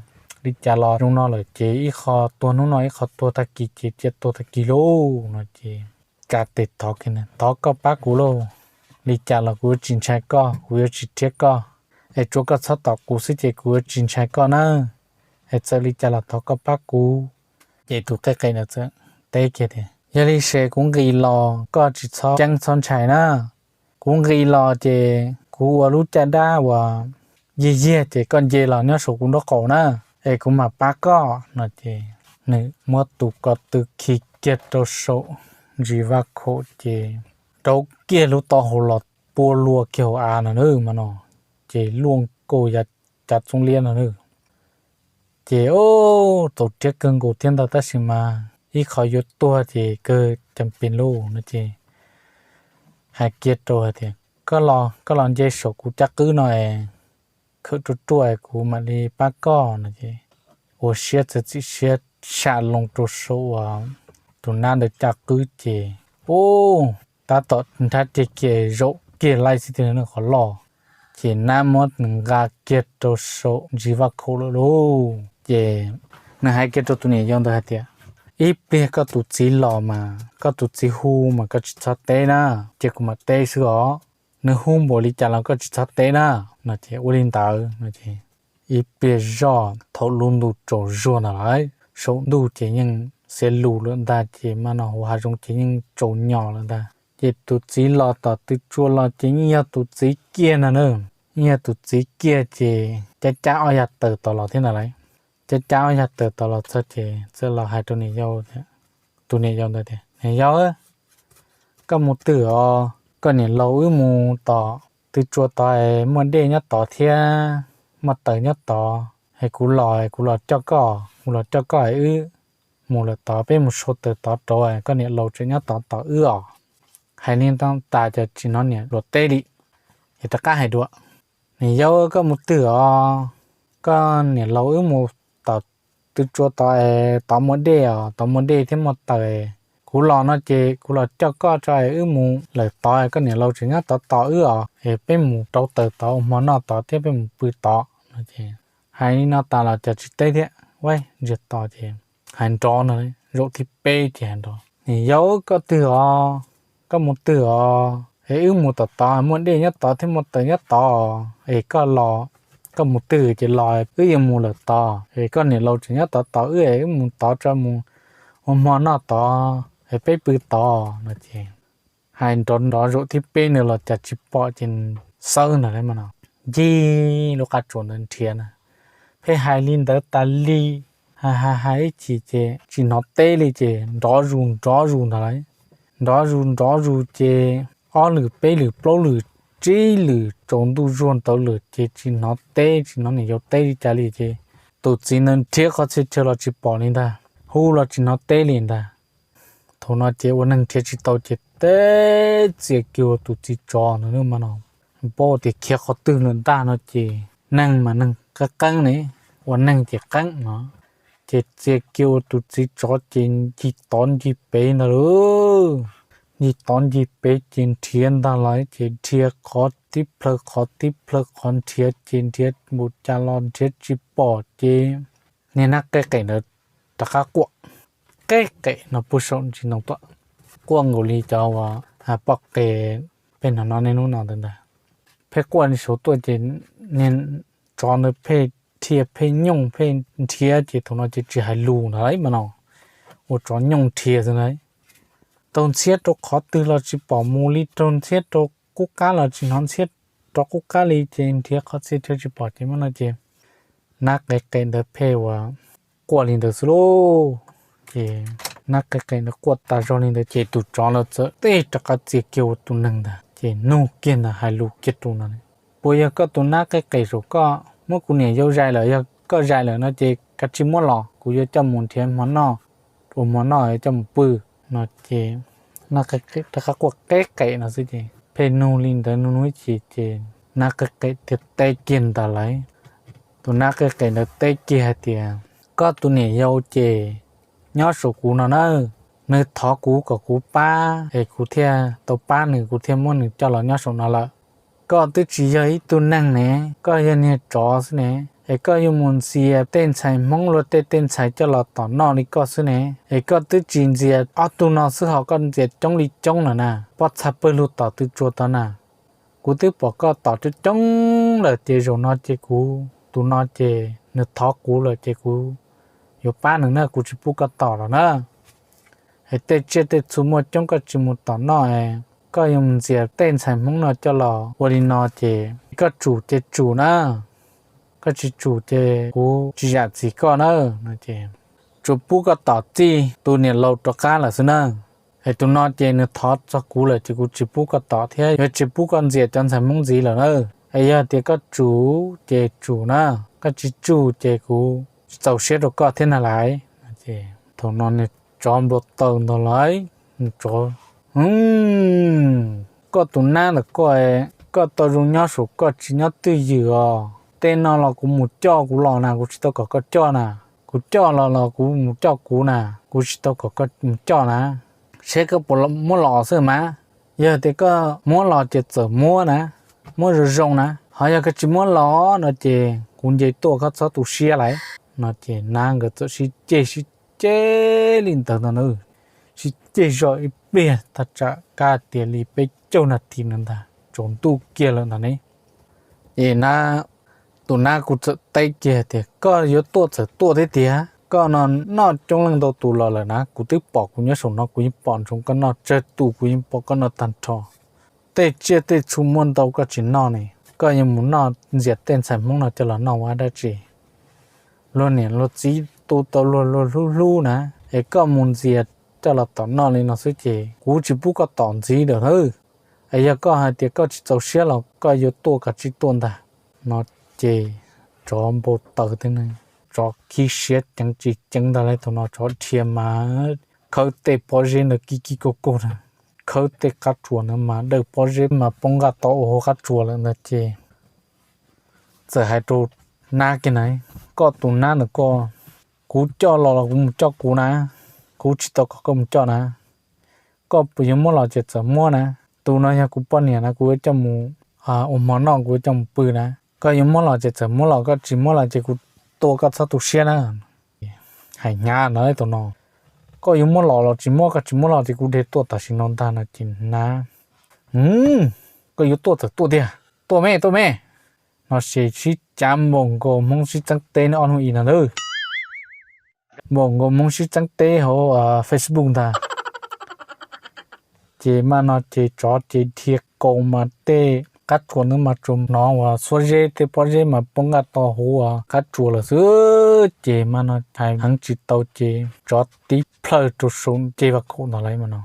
li cas los zoo no lawm ces ib qho tuag hnub no ib qho tuag tag kis ces cia tuag tag kis lauj no ces ka tes thov kiag, thov koj pab kuv lauj, li cas los kuv yuav tsis ntshai koj, kuv yuav tsis rhiab koj, es tsuav koj txhob tom kuv xwb ces kuv yuav tsis ntshai koj na, es txawm li cas los thov koj pab kuv. Ces tus qe qe ntawd txawm teb kiag tias, yog li ces kuv nqis los koj tsis txhob ceeb txhob ntshai na. Kuv nqis los ces kuv ua lub caj dab uas yiag yiag ces koj nce los nyob saum kuv nraub qaum na, es kuv mam pab koj no ces nws muab tus ko tw khi kiag rau saum ntsis vaj khaum ces rau kiag lub taub hau los pua lua kiag hauv av no na mas no, ces luaj nkaus yav cav txoov liab no na. Ces txaus rhiab kawg nkaus thiab ntag tab sis mas ib qho yuav tuag ces kawg cas pes lauj no ces hais kiag rau hais tias, koj los, koj los nce saum kuv caj qwb no es khawm ruaj ruaj es kuv mam li pab koj no ces ua siab txiav txim siab sam loo rau saum uas tus nab ntawd caj qwb ces, u, tab tom nrhab kiag kiag zaum kiag laij xwb tiag qhov loj, ces nab muab nws nqa kiag rau saum ntsis vaj khaum lawm lauj. Ces nws hais kiag rau tus niam yau ntawd hais tias, ib pliag koj tus txiv los mas koj tus txiv hu mas koj tsis txhob teb na, cia kuv mam teb xwb os. Nws hu npaum li cas los koj tsis txhob teb na no ces ua li ntawd no ces ib pliag zoj thaum lub ntuj tsaus zuag ntawd lawm, saum ntuj ces yeej xiav lus lawm ntag ces mas no hauv hav zoov ces yeej tsaus nyos lawm ntag. Ces tus txiv los tom tw tsua los ces yeej yog tus txiv kiag no na, yeej yog tus txiv kiag ces cab cab ob yag taws tom los thiab ntag lauj. Cab cab ob yag taws tom los txog ces txawm los hais rau niam yau, tus niam yau ntawd tias, niam yau, koj mus twg os? Koj niam laus wb mus tom tw tsua tod es muaj dej nyob tod thiab, muaj taws nyob tod es kuv los, kuv los coj koj, kuv los coj koj es wb mus lawm tod, peb mus sau taws tod rauv, koj niam laus tseem nyob tod tos wb os. Hais li no tas ces tsis hnov niam hluas teb li, ces rov qab hais dua, Niam yau, koj mus twg os? Koj niam laus wb mus tom tw tsua tod es tod muaj dej os, tod muaj dej thiab muaj taws. Kuv los no ces kuv los coj koj tso es wb mus lawm tod, koj niam laus tseem nyob tod tos wb os, es peb mus rauv taws tod ua hmo noj tod thiab peb mus pw tod no ces hais li no tas los cas tsis teb thiab, ua ntsiag to ces hais nrov no, zaum thib peb ces hais nrov, Niam yau, koj twg os? Koj mus twg os? Es wb mus tom tod, muaj dej nyob tod thiab muaj taws nyob tod, es koj los, koj mus twg ces los, wb yuav mus lawm tod, es koj niam laus tseem nyob tod tos wb es wb mus tod tso, mus ua hmo noj tod es peb pw tod no ces hais nrov nrov zaum thib peb no los cas tsis pom ces xawb ntag lauj mas no, ncig lub qab tsuas ntawd nrhiav na. Pheej hais li ntawd tas li, hais hais hais ib chim ces tsis hnov teb li ces nrov zus nrov zus ntag lauj. Nrov zus nrov zus ces ob lwm peb lwm plaub lwm tsib lwm tsaus ntuj zuag ntawd lawm ces tsis hnov teb tsis hnov niam yau teb li cas li ces tus txiv ntawd nrhiav qhov txhia chaw los tsis pom li ntag, hu los tsis hnov teb li ntag. Thaum no ces ua neeg nrhiav tsis tau ces teb txia kiag ua tus txiv tsov ntawd mas no, paub tias khiav qhov twg lawm ntag no ces neeg mas neeg qeeb qeeb ne, ua neeg ces qeeb no, ces txia kiag ua tus txiv tsov ces ncig tod ncig pem ntag lauj. Ncig tod ncig pem ces nrhiav ntag lauj, ces nrhiav qhov tib plhaw qhov tib plhaw qhov nrhiav ces nrhiav npaum cas los nrhiav tsis pom ces niag nab qeb qem ntawd rov qab quaj, qeb qem no puag saum ntsis ntoo tuaj, quaj nkaus li cov uas poj qe peb hnov no niaj hnub no ntawd ntag. Pheej quaj saud tuaj ces niag tsov ntawd pheej dhia pheej nyooj pheej nrhiav ces thaum no ces tsis hais lus ntag lauj mas no, ua tsov nyooj nrhiav xwb ntag. Raug ntxhiab rau qhov twg los tsis pom mus li, raug ntxhiab rau qub qab los tsis hnov ntxhiab rau qub qab li ces nrhiav qhov txhia chaw tsis pom ces mas no ces nab qeb qem ntawd pheej ua quaj li ntawd xwb lauj. Ces nab qeb qem ntawd quaj tas zog li ntawd ces tus tsov lawv txawm teb rov qab txia kiag ua tus neeg ntag ces nug kiag ntawd hais lus kiag rau no, Puas yog koj tus nab qeb qem saum koj muab kuv niam yau zais lawm? Yog koj zais lawm no ces kav tsij muab los, kuv yuav coj mus nrhiav hmo noj, ua hmo noj coj mus pw no ces nab qeb qem rov qab quaj qeb qem no xwb ces pheej nug li ntawd nug nug ib chim ces nab qeb qem thiaj teb kiag ntawd lauj. Tus nab qeb qem ntawd teb kiag hais tias, Koj tus niam yau ces nyob saum kuv no na, nws thov kuv kom kuv pab es kuv thiaj tau pab nws, kuv thiaj muab nws coj los nyob saum no lawm. Koj twb tsis yog ib tug neeg ne, koj yog niag tsov xwb ne, es koj yuav mus ntxias tej ntxhais Hmoob luag tej tej ntxhais coj los tom noj li koj xwb ne, es koj twb tsis ntxias ob tug no xwb ho koj ntxias coob li coob lawm na, pob txha pawg lug tom tw tsua tod na. Kuv twb pom koj tom coob coob lawm ces zaum no ces kuv tus no ces nws thov kuv lawm ces kuv yuav pab nws na, kuv tsis pub koj tom lawm na. Es tej tsiaj tej txhu muaj coob koj tsis mus tom noj, koj yuav mus ntxias tej ntxhais Hmoob no coj los ua li no ces koj tsum ces tsum na, koj tsis tsum ces kuv tsis zam txim koj na no ces tsuas pub koj tom txij tus niam laus rov qab lawm xwb na. Es tus no ces nws thov txog kuv lawm ces kuv tsis pub koj tom thiab yuav tsis pub koj ntxias cov ntxhais Hmoob ntxiv lawm na. Es yog tias koj tsum ces tsum na, koj tsis tsum ces kuv tsis txaus siab rau koj thiab na lauj. Thaum no nws tsov npau taws ntag lauj, nws tsov, Koj tus nab ntawm koj, koj tau zoo nyob saum koj tsis nyob twj ywm os. Tej no los kuv mus coj kuv los na, kuv tsis tau kom koj coj na. Kuv coj los los kuv mus coj kuv na, kuv tsis tau kom koj mus coj na. Seb koj puas muab los xwb mas. Yog tias koj muab los ces txawm muab na, muab zoo zoo na, ho yog koj tsis muab los no ces kuv nce tuaj koj txhob tu siab lauj no ces nab nkawd txawm sib ceg sib ceg li ntawd ntag na. Sib ceg zog ib pliag thaj tsam kab tias li peb caug nas this no ntag tsaus ntuj kiag lawm ntag ne. Ces nab, tus nab kuj txawm teb kiag tias, Koj yuav tuaj txawm tuaj thiab tiag, koj no noj coob leej ntau tus los lawm na, kuv twb pom kuv nyob saum no kuv yeej pom ntsoov koj noj tsawg tus, kuv yeej pom koj noj tag nrho. Tej tsiaj tej txhu muaj ntau koj tsis noj ne, koj yuav mus noj ntxias tej ntxhais Hmoob no coj los noj ua dab tsi? Luag niam luag txiv tu tau luag luag hlub hlub na, es koj mus ntxias coj los tom noj li no xwb ces kuv tsis pub koj tom ntxiv lawm nawb. Es yog koj hais tias koj tsis txaus siab los koj yuav tuaj kav tsij tuaj ntag no ces tsov npau taws thiab na. Tsov khib siab ceev tsis ceev ntag lauj, thaum no tsov dhia mas khawb tej pob zeb ntawd kib kib kaug kaug na, khawb tej qab tsuas ntawd mas dawm pob zeb mas poob nqaj to ua hauv qab tsuas lawm ntag ces txawm hais rau nab kiag na, koj tus nab ntawm koj, kuv coj los los kuv mus coj kuv na, kuv tsis tau kom koj mus coj na. Koj puas yuav muab los ces txawm muab na. Tus no yog kuv poj niam na, kuv yuav coj mus ua hmo noj, kuv yuav coj mus pw na. Koj yuav muab los ces txawm muab los, koj tsis muab los ces kuv tua koj txhob tu siab na. Hais hnyav no tus no, koj yuav muab los los tsis muab, koj tsis muab los ces kuv dhia tuaj tam sim no ntag no ces nab, koj yuav tuaj txawm tuaj tiag, tuaj me tuaj me. No ces sib cav npaum nkaus Hmoob sib txeeb teb no ob hnub i no ntag, npaum nkaus Hmoob sib txeeb teb hauv Facebook ntag. Ces mas no ces tsov ces dhia kaus mas tej qab tsuas ntawd mas tsuas hnov uas xuab zeb tej pob zeb mas poob nqaj to hauv uas qab tsuas lawm xwb. Ces mas no hais heev tsis tau ces tsov tib plhaw rau saum ceg vaj khaum ntag lauj mas no.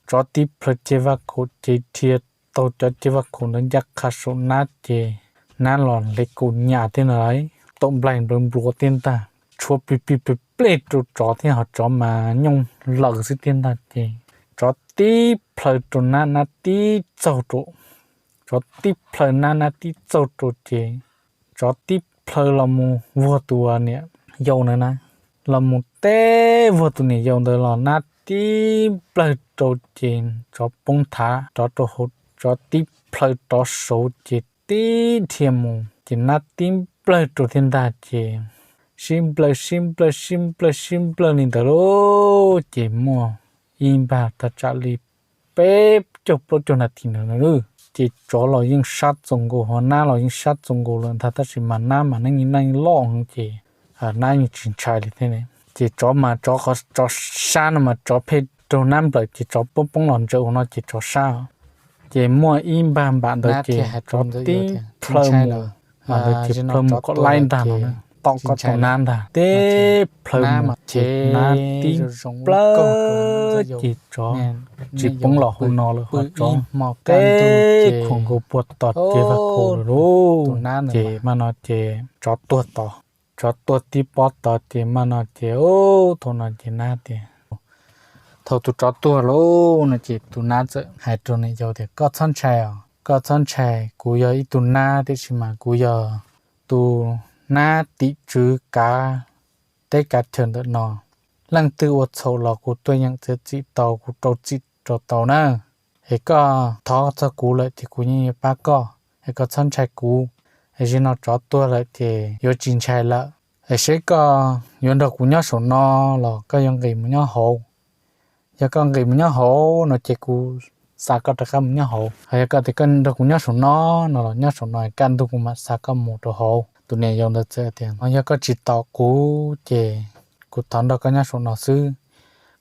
Tsov tib plhaw ceg vaj khaum ces dhia taug cov ceg vaj khaum ntawd ncaj qha saum nab ces nab los hle kaus nyas thiab ntag lauj, tau nplaig nplawv npluav thiab ntag, tshuab plig plig plej plej rau tsov thiab ho tsov mas nyooj laws xwb thiab ntag ces tsov tib plhaw rau nab, nab tib txaug rau, tsov tib plhaw nab, nab tib txaug rau ces tsov tib plhaw los mus vuag tus niam yau ntawd na, los mus teb vuag tus niam yau ntawd los nab tib plhaw rau ces tsov poob thav rov rau hauv, tsov tib plhaw rov saud ces tib dhia mus ces nab tib plawg rau thiab ntag ces sib nplawg sib nplawg sib nplawg sib nplawg li ntawd lauj ces muaj ib npag thaj tsam li peb caug plaub caug nas this ntawd na, ces tsov los yeej sab txaus nkaus ho nab los yeej sab txaus nkaus lawm ntag tab sis mas nab mas neej neej loj heev ces nab yeej tsis ntshai li thiab. Ces tsov mas tsov qhov tsov sab no mas tsov pheej raug nab nplawm ces tsov poob poob los ntsaws hauv no ces tsov sab. Ces muaj ib npag npam ntawd ces tsov tib plhaw mus, mas ntawd ces plhaw mus kom laib ntag no na, tom koj tus nab ntag, tib plhaw mus ces nab tib plawg ces tsov tsis poob los hauv no lawm ho tsov tib khuam nkaus puag tom ceg vaj khaum lawm lauj. Ces mas no ces tsov tuag tod, tsov tuag tib pob tod ces mas no ces thaum no ces nab tias, thaum tus tsov tuag lauj no ces tus nab txawm hais rau niam yau tias koj txhob ntshai os, koj txhob ntshai, kuv yog ib tug nab tiam sis mas kuv yog tus nab tim tswv kav teb kav chaw ntawm no. Leej twg ua txhaum los kuv tuaj yeem txiav txim tau, kuv rau txim rau tau na. Es koj thov txog kuv lawm ces kuv yeej yuav pab koj, es koj txhob ntshai kuv. Es zaum no tsov tuag lawm ces yuav tsis ntshai lawm. Es seb koj yuav nrog kuv nyob saum no los koj yuav nqis mus nyob hauv. Yog koj nqis mus nyob hauv no ces kuv xa koj rov qab mus nyob hauv, ho yog koj tias koj nrog kuv nyob saum no no los nyob saum no kaj ntug kuv mam xa koj mus rau hauv. Tus niam yau ntawd txawm tias, yog koj tsis tos kuv ces kuv thov nrog koj nyob saum no xwb.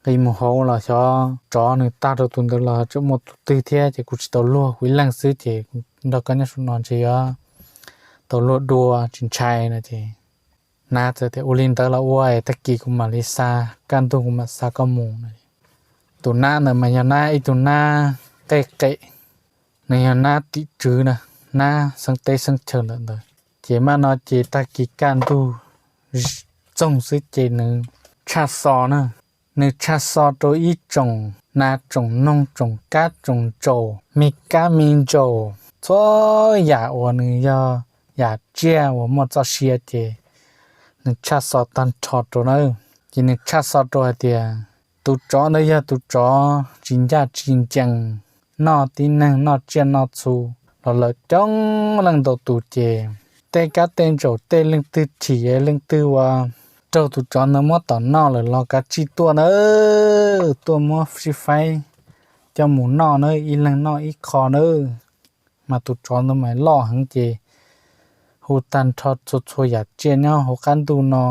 Nqis mus hauv los xyov tsov nws tag rau tus ntawd los tseem muaj tus twg thiab ces kuv tsis tau luag, kuv ib leeg xwb ces kuv nrog koj nyob saum no ntshe yuav tau luag dua tsis ntshai no ces nab txawm tias ua li ntawd los ua es tag kis kuv mam li xa, kaj ntug kuv mam xa koj mus no. Tus nab ntawd mas yog nab ib tug nab qej qem, nws yog nab tim tswv na, nab xeeb teb xeeb chaw ntawm ntawd. Ces mas no ces tag kis kaj ntug txoog xwb ces nws tshaj xo na, nws tshaj xo rau ib tsoom nas tsoom noog tsoom kab tsoom ntsaum, me kab me ntsaum, txhua yam uas nws yog yam tsiaj uas muaj txoj sia ces nws tshaj xo tag nrho rau na. Ces nws tshaj xo rau hais tias tus tsov ntawd yog tus tsov tsis ncaj tsis ncees, noj tib neeg noj tsiaj noj txhu los lawm coob leej ntau tus ces tej kab tej ntsaum tej leej twg thim leej twg ua raug tus tsov ntawd muab tom noj lawm los kav tsij tuaj na, tuaj muab sib faib coj mus noj na, ib leeg noj ib qho na. Mas tus tsov ntawd mas loj heev ces hu tag nrho txhua txhua yam tsiaj nyob hauv qab ntuj no,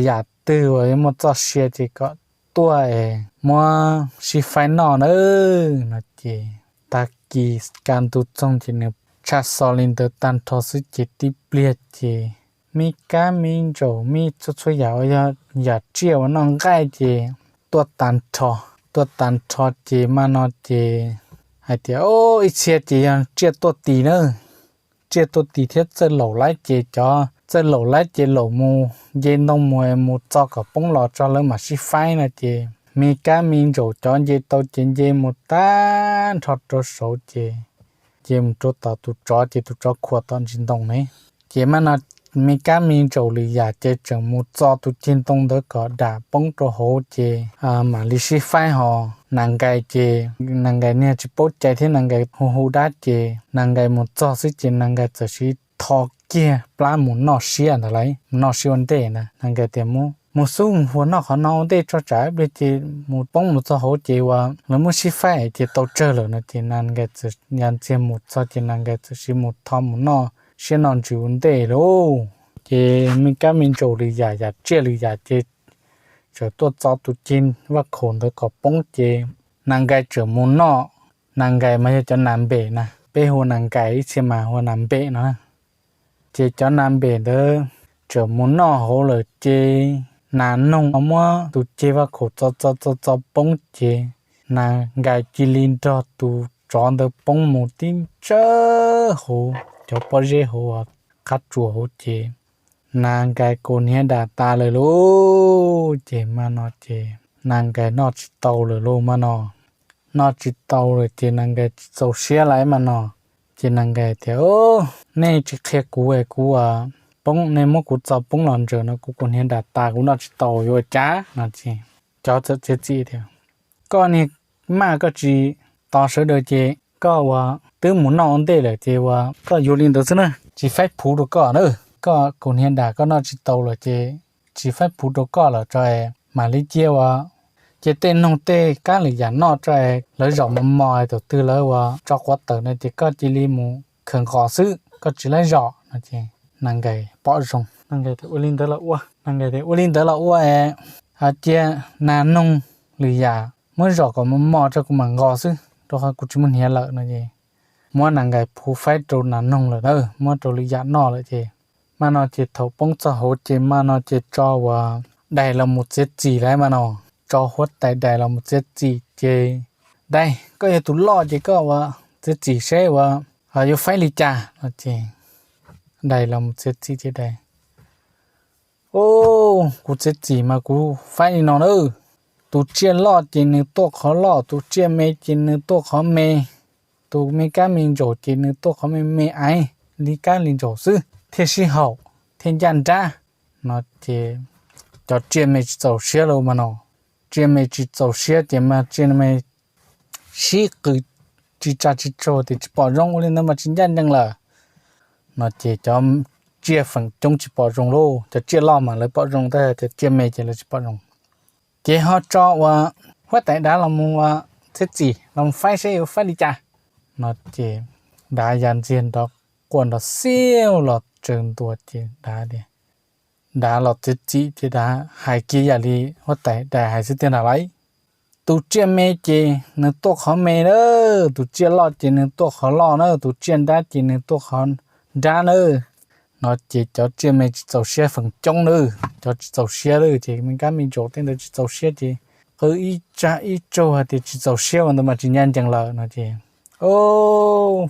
yam twg uas yuav muaj txoj sia ces kom tuaj es muab sib faib noj na no ces tag kis kaj ntug txoog ces nws tshaj xo li ntawd tag nrho xwb ces tib pliag ces me kab me ntsaum me txhua txhua yam uas yog yam tsiaj uas noj nqaij ces tuaj tag nrho, tuaj tag nrho ces mas no ces hais tias ib txhia ces yog tsiaj tuaj tis na, tsiaj tuaj tis thiab txawj laum lawm ces cov txawj laum lawm ces laum mus nce ntoo mus mus txo kom poob los tso lawv mam sib faib no ces me kab me ntsaum cov nce tau ces nce mus tag nrho rau saud ces nce mus rau tom tus tsov ces tus tsov khuam tom ntsis ntoo ne. Ces mas no me kab me ntsaum lwm yam ces tseem mus txo tus ceg ntoo ntawd kom dam poob rau hauv ces mam li sib faib ho. Nas nkais ces nas nkais niag tsis paub cai thiab nas nkais hu hu dab ces nas nkais mus txog xwb ces nas nkais txawm siv tho kiag plab mus noj siab ntag lauj, mus noj siab ua ntej ntag. Nas nkais tias mus xub mus huas noj qhov no ua ntej tso tsam ib pliag ces mus poob mus txog hauv ces uas lawv muab sib faib ces tau tsawg lawm no ces nas nkais txawm ya ntxiag mus txog ces nas nkais txawm siv mus tho mus noj siab noj ntsws ua ntej lauj. Ces me kab me ntsaum lwm yam yam tsiaj lwm yam ces txawm tuaj txo tus ceg vaj khaum ntawd kom poob ces nas nkais txawm mus noj. Nas nkais mas yog cov nas npem na, peb hu nas nkais ib txhia mas hu nas npem no. Ces cov nas npem ntawd txawm mus noj hauv lawm ces nas noog muab tus ceg vaj khaum txo txo txo txo poob ces nas nkais cia li nrog tus tsov ntawd poob mus tib ntsawj hauv cov pob zeb hauv qab tsuas hauv ces nas nkais kaus hniav dam tas lawm lauj. Ces mas no ces nas nkais noj tsis tau lawm lauj mas no. Noj tsis tau lawm ces nas nkais tsis txaus siab lawm mas no. Ces nas nkais tias, nej tsis qhia kuv es kuv poob, nej muab kuv txo poob los ntawm no kuv kaus hniav dam tas kuv noj tsis tau yuav ua cas no ces cov txawm txiav txim tias, koj niag maj koj tsis tos sawv daws ces koj uas twb mus noj ua ntej lawm ces uas koj yuav li ntawd xwb na, tsis faib phuv rau koj na. Koj kaus hniav dam koj noj tsis tau lawm ces tsis faib phuv rau koj lawm tso, mam li cia uas cia tej noog tej kab lwm yam noj tso, lawv zaum mos mos thaum twg lawv uas tso quav tawm no ces koj cia li mus khaws nqos xwb koj tsis laib zaum no ces nas nkais pom zoo, nas nkais tias ua li ntawd los ua, nas nkais tias ua li ntawd los ua es cia nas noog lwm yam muab zaum kom mos mos tso kuv mam nqos xwb rau qhov kuv tsis muaj hniav lawm no ces muab nas nkais phuv faib rau nas noog lawm na, muab rau lwm yam noj lawm ces mas no ces thaum poob txog hauv ces mas no ces tso uas dais los mus txiav txim lawm mas no, tso huab tais dais los mus txiav txim ces dais koj yog tus loj ces koj uas txiav txim seb uas yuav faib li cas no ces dais los mus txiav txim ces dais, kuv txiav txim mas kuv faib li no na, tus tsiaj loj ces nws tuaj qhov loj, tus tsiaj me ces nws tuaj qhov me, tus me kab me ntsaum ces nws tuaj qhov me me aiv li kab li ntsaum xwb thiaj sib haum thiaj ncaj nrab no ces cov tsiaj me tsis txaus siab lauj mas no. Tsiaj me tsis txaus siab ces mas tsiaj me sib qw tsis tsa tsis tsug tias tsis pom zoo ua li ntawd mas tsis ncaj ncees lawm no ces cov tsiaj feem coob tsis pom zoo lauj, cov tsiaj loj mas lawv pom zoo tab sis cov tsiaj me ces lawv tsis pom zoo. Ces ho tso uas huab tais dav los mus uas txiav txim los faib seb yuav faib li cas no ces dav ya ntxiag nrov quaj nrov xiaus los tsaws ntua ces dav tias, dav los txiav txim ces dav hais kiag yam li huab tais dais hais xwb tiag ntag lauj. Tus tsiaj me ces nws tuaj qhov me na, tus tsiaj loj ces nws tuaj qhov loj na, tus tsiaj nrab ces nws tuaj qhov nrab na no ces cov tsiaj me tsis txaus siab feem coob na, cov tsis txaus siab lawm ces me kab me ntsaum tej ntawd tsis txaus siab ces qw ib tsag ib tsaug hais tias tsis txaus siab ua ntawd mas tsis ncaj ncees lawm no ces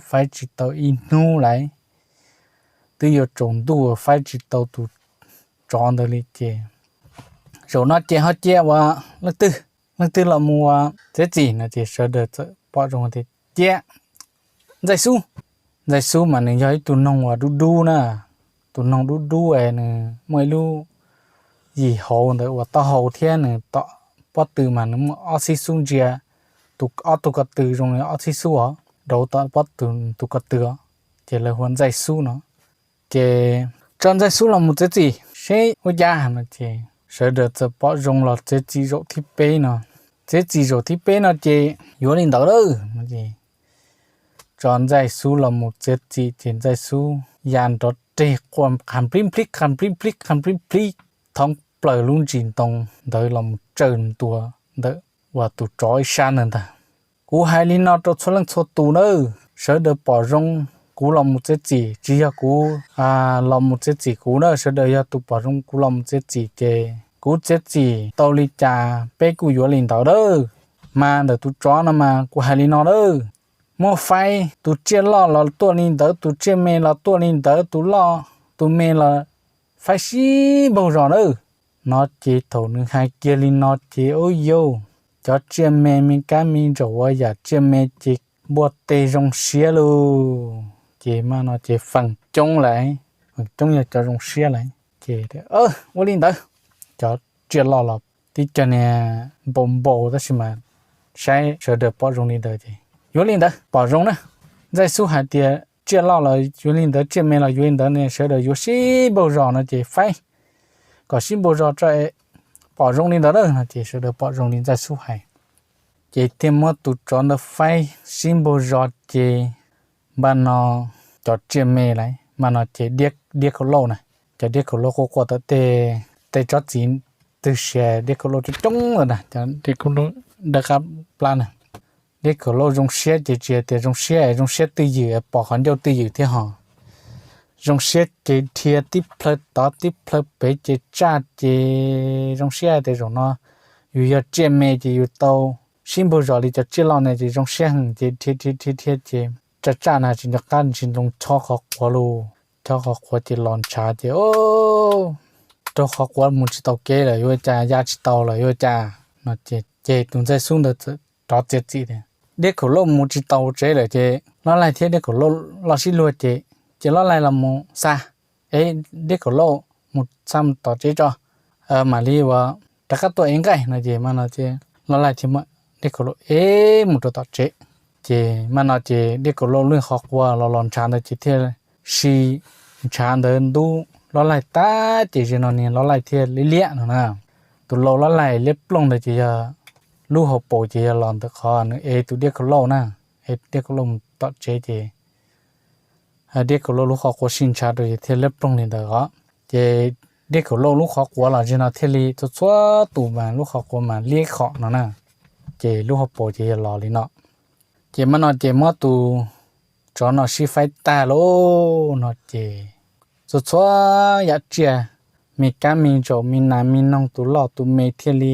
faib tsis tau ib hnub lauj, twb yuav tsaus ntuj faib tsis tau tus tsov ntawd li ces zaum no ces ho cia uas leej twg, leej twg los mus uas txiav txim no ces sawv daws txawm pom zoo tias cia Ntxaij Xub. Ntxaij Xub mas nws yog ib tug noog uas dub dub na, tus noog dub dub es nws muaj ib lub yim hauv ntawd uas taub hau thiab nws tom pob tw mas nws muaj ob txhib xub ntsia, ob tug ko tw zoo li ob txhib xub os, rau tom pob tw tus ko tw os, ces lawv hu ua Ntxaij Xub no. Ces tso Ntxaij Xub los mus txiav txim seb ua cas no ces sawv daws txawm pom zoo los txiav txim zaum thib peb no. Txiav txim zaum thib peb no ces yuav li ntawd lawm no ces tso Ntxaij Xub los mus txiav txim ces Ntxaij Xub ya nrov reg quaj qha nplib nplib qha nplib nplib qha nplib nplib thoob plaws lub ntsis ntoo ntawd los mus tsaws ntua ntawm uas tus tsov ib sab ntawd ntag. Kuv hais li no rau txhua leej txhua tus nawb, sawv daws pom zoo kuv los mus txiav txim, tsis yog kuv los mus txiav txim kuv na, sawv daws yog tus pom zoo kuv los mus txiav txim ces kuv txiav txim tau li cas peb kuj yuav li ntawd lawm. Mas ntawm tus tsov no mas kuv hais li no lawm, muaj faib tus tsiaj loj los tuaj li ntawd, tus tsiaj me los tuaj li ntawd, tus loj tus me los faib sib npaug zos nawb. No ces thaum nws hais kiag li no ces ub yau, cov tsiaj me me kab me ntsaum uas yam tsiaj me ces npuaj teg zoo siab lauj. Ces mas no ces feem coob lawm, feem coob yog cov zoo siab lawm ces ua li ntawd, cov tsiaj loj los tib co niag npau npau tab sis mas saib sawv daws pom zoo li ntawd ces yuav li ntawd pom zoo na. Ntxaij Xub hais tias tsiaj loj los yuav li ntawd, tsiaj me los yuav li ntawd ne, sawv daws yuav sib npaug zos no ces faib kom sib npaug zos tso, pom zoo li ntawd na no ces sawv daws pom zoo li Ntxaij Xub hais. Ces thiaj muab tus tsov ntawd faib sib npaug zos ces npaj no cov tsiaj me lawm mas no ces diab khaum lauj na, cov diab khaum lauj quaj quaj tom tej, tej tsob txiv twg sia diab khaum lauj coob coob lawm na, cov diab khaum lauj dawb qab plab na. Diab khaum lauj zoo siab ces tsis hais tias zoo siab, zoo siab twj ywm pom qhov ncauj twj ywm thiab ho zoo siab ces dhia tib plhaw tod tib plhaw pem ces tsaj ces zoo siab tias zaum no yus yog tsiaj me ces yus tau sib npaug zos li cov tsiaj loj ne ces zoo siab heev ces dhia dhia dhia dhia ces tsaj tsaj na tsis nco qab ntsis nloo chob qhov quav lauj, chob qhov quav ces los ntshav ces raug qhov quav mus tsis tau kev lawm yuav cas, ya tsis tau lawm yuav cas no ces, ces tus Ntxaij Xub ntawd txawm rov txiav txim tias diab khaum lauj mus tsis tau tsev lawm ces Lob Laij thiab diab khaum lauj los sib luag ces, ces Lob Laij los mus xa, es diab khaum lauj mus xa mus tom tsev tso, mam li uas rov qab tuaj ev nqaij no ces mas no ces Lob Laij thiaj muab diab khaum lauj ev mus rau tom tsev. Ces mas no ces diab khaum lauj lub qhov quav los los ntshav ntawd ces thiaj si ntshav ntawd ntub Lob Laij tag ces zaum no niag Lob Laij thiaj liab liab no na. Tus lau Lob Laij liab ploog ntawd ces yog lub hauv paus ces yog los ntawm qhov nws ev tus diab khaum lauj na, ev diab khaum lauj mus tom tsev ces diab khaum lauj lub qhov quav si ntshav rau ces thiaj liab ploog li ntawd os. Ces diab khaum lauj lub qhov quav los zaum no thiaj li txhua txhua tus mas lub qhov quav mas liab khom no na, ces lub hauv paus ces yog los li no. Ces mas no ces muab tus tsov no sib faib tag lauj no ces txhua txhua yam tsiaj, me kab me ntsaum me nas me noog tus loj tus me thiaj li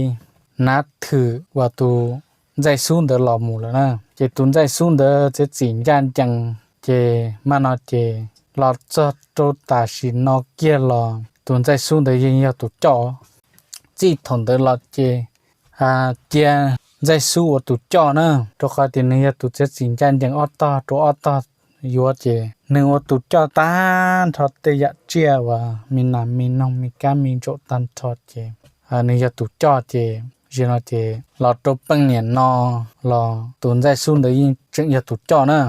hnav thwm uas tus Ntxaij Xub ntawd los mus lawm na. Ces tus Ntxaij Xub ntawd txiav txim ncaj ncees ces mas no ces los txog rau tam sim no kiag los tus Ntxaij Xub ntawd yeej yog tus coj. Txij thaum ntawd los ces cia Ntxaij Xub ua tus coj na, rau qhov tias nws yog tus txiav txim ncaj ncees ob tog rau ob tog yuav ces nws ua tus coj tag nrho tej yam tsiaj uas me nas me noog me kab me ntsaum tag nrho ces nws yog tus coj ces zaum no ces los rau pej niam no los tus Ntxaij Xub ntawd yeej tseem yog tus coj na.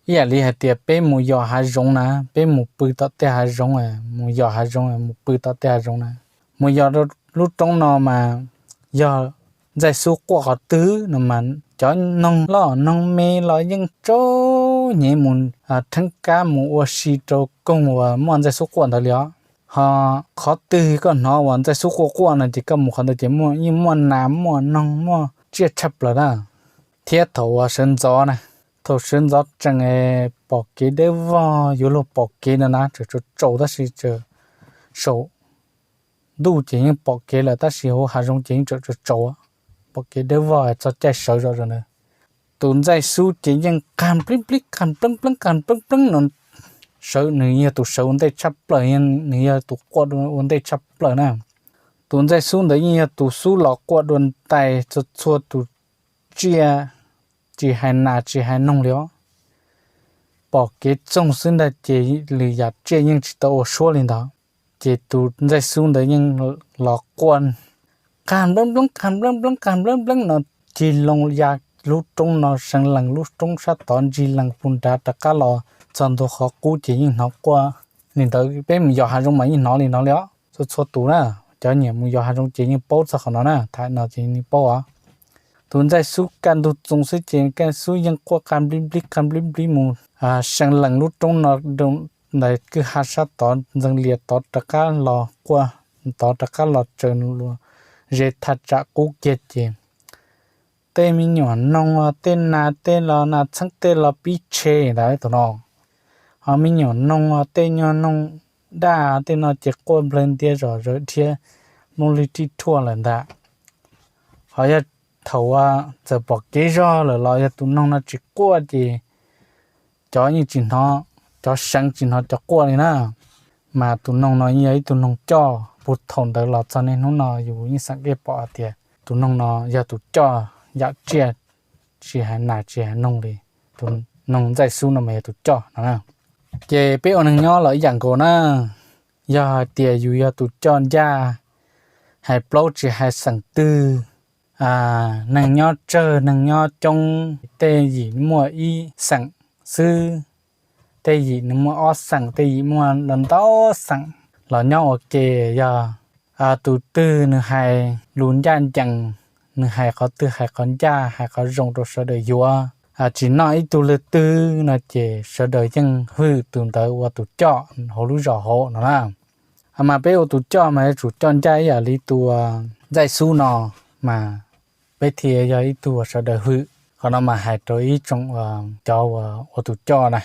Ib yam li hais tias peb mus yos hav zoov na, peb mus pw tom tej hav zoov, mus yos hav zoov, mus pw tom tej hav zoov na, mus yos rau lub roob no mas yog Ntxaij Xub quaj qhov twg no mas cov noog loj noog me los yeej tsaug nyem mus rheeb kab mus ua si rau koog uas muaj Ntxaij Xub quaj ntawd li os. Ho qhov twg koj hnov uas Ntxaij Xub quaj quaj no ces koj mus qhov ntawd ces yeej muaj nas muaj noog muaj tsiaj tshaj plaws na. Thiab thaum uas sawv ntxov na, thaum sawv ntxov tseem pom kev dawb vog yuav luag pom kev no na, tseem tsaus tsaus tab sis tseem saum ntuj ces yeej pom kev lawm tab sis hauv hav zoov ces yeej tseem tsaus tsaus, pom kev dawb vog txog caij sawv zom zaws ntawd. Tus Ntxaij Xub ces yeej qag nplib nplib qag npleeb npleeb qag npleeb npleeb no, sawv, nws yog tus sawv ua ntej tshaj plaws, nws yog tus quaj ua ntej tshaj plaws na. Tus Ntxaij Xub ntawd yeej yog tus xub los quaj dua ntais txhua txhua tus tsiaj, tsis hais nas tsis hais noog li os. Pom kev txoog xwb ntag ces lwm yam tsiaj yeej tsis tau ua suab li ntawd. Ces tus Ntxaij Xub ntawd yeej los quaj qag npleeb npleeb qag npleeb npleeb qag npleeb npleeb no, cig loo ya lub roob no seev lees lub roob sab tod, ntsig lees puag nrad rov qab los txog ntua qhov qub ces yeej hnov quaj li ntawd. Peb mus yos hav zoov mas yeej hnov li no li os. Txhua txhua tus na, cov nyiam mus yos hav zoov ces yeej paub txog qhov no na, tham no ces yeej paub os. Tus Ntxaij Xub kaj ntug txoos xwb ces Ntxaij Xub yeej quaj qag nplib nplib qag nplib nplib mus seev lees lub roob no, ntawm kwj ha sab tod ntxeev lias tod rov qab los quaj, tod rov qab los tsaws luag ze thaj tsam qub kiag ces tej me nyuam noog, tej nas, tej los nas txheeb, tej los pib tshe ntawd tus no. Ho me nyuam noog, tej nyuag noog daj tej no ces quaj nplawg ntia zom zaws dhia, mooj lwg rij rhuaj lawm ntag. Ho yog thaum txawm pom kev zog lawm los yog tus noog no tsis quaj ces cov yeej tsis hnov, cov seev tsis hnov cov quaj li na. Mas tus noog no yeej yog ib tug noog coj, puag thaum ntawd los txog niaj hnub no yus yeej xeem kiag pom hais tias tus noog no yog tus coj yam tsiaj, tsis hais nas tsis hais noog li. Tus noog ntxaij xub no mas yog tus coj no na. Ces peb ua neeg nyob los ib yam nkaus na, yog hais tias yus yog tus coj ncaj, hais plaub tsis hais xeem twg, neeg nyob tsawg neeg nyob coob, tej yim muaj ib xeem xwb, tej yim nws muaj ob xeem, tej yim muaj ntau xeem los nyob ua ke. Yog tus twg nws hais lus ncaj ncees, nws hais qhov twg hais qhov ncaj hais qhov zoo rau sawv daws yuav, tsis noj ib tug leej twg no ces sawv daws yeej hwm tus ntawd ua tus coj hauv lub zos hauv no na. Mas peb ua tus coj mas yuav tsum coj ncaj ib yam li tus ntxaij xub no, mas peb thiaj yog ib tug uas sawv daws hwm. Qhov no mas hais rau ib tsoom cov uas ua tus coj na,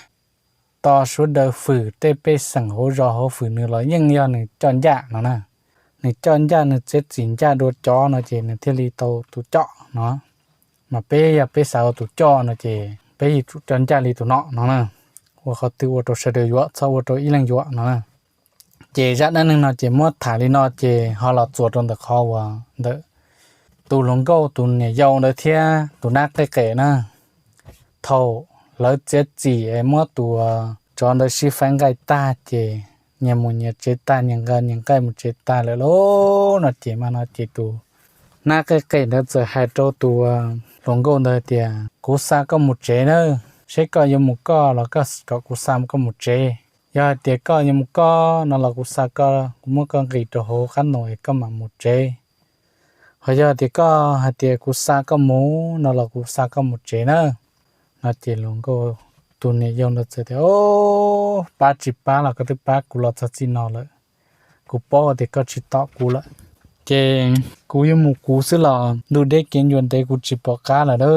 tos sawv daws hwm tej pej xeem hauv zos hauv, hwm nws los yeej yog nws coj ncaj no na. Nws coj ncaj nws txiav txim ncaj dua cov no ces nws thiaj li tau tus coj no. Mas peb yog peb xav ua tus coj no ces peb yuav tsum coj ncaj li tus no no na. Ua qhov twg ua rau sawv daws yuav, txhob ua rau ib leeg yuav no na. Ces zaj dab neeg no ces muab tham li no ces ho los txuas rau ntawm qhov uas ntawm tus hluas nkauj tus niam yau ntawd thiab tus nab qej qem na. Thaum lawv txiav txim es muab tus tsov ntawd sib faib nqaij tag ces nyias mus nyias tsev tag, nyias nqa nyias nqaij mus tsev tag lawm lauj no ces mas no ces tus nab qej qem ntawd txawm hais rau tus hluas nkauj ntawd tias, kuv xa koj mus tsev nawb, seb koj yuav mus koj los koj kom kuv xa koj mus tsev. Yog hais tias koj yuav mus koj no los kuv xa koj, kuv muab koj nqis rau hauv qab ntoo es koj mam mus tsev. Ho yog tias koj hais tias kuv xa koj mus no los kuv xa koj mus tsev na. No ces hluas nkauj tus niam yau ntawd txawm tias, o, pab tsis pab los koj twb pab kuv los txog txij no lawm. Kuv paub tias koj tsis tom kuv lawm, ces kuv yuav mus kuv xwb los ntuj deb kev ncua ntev kuv tsis pom qab lawm na.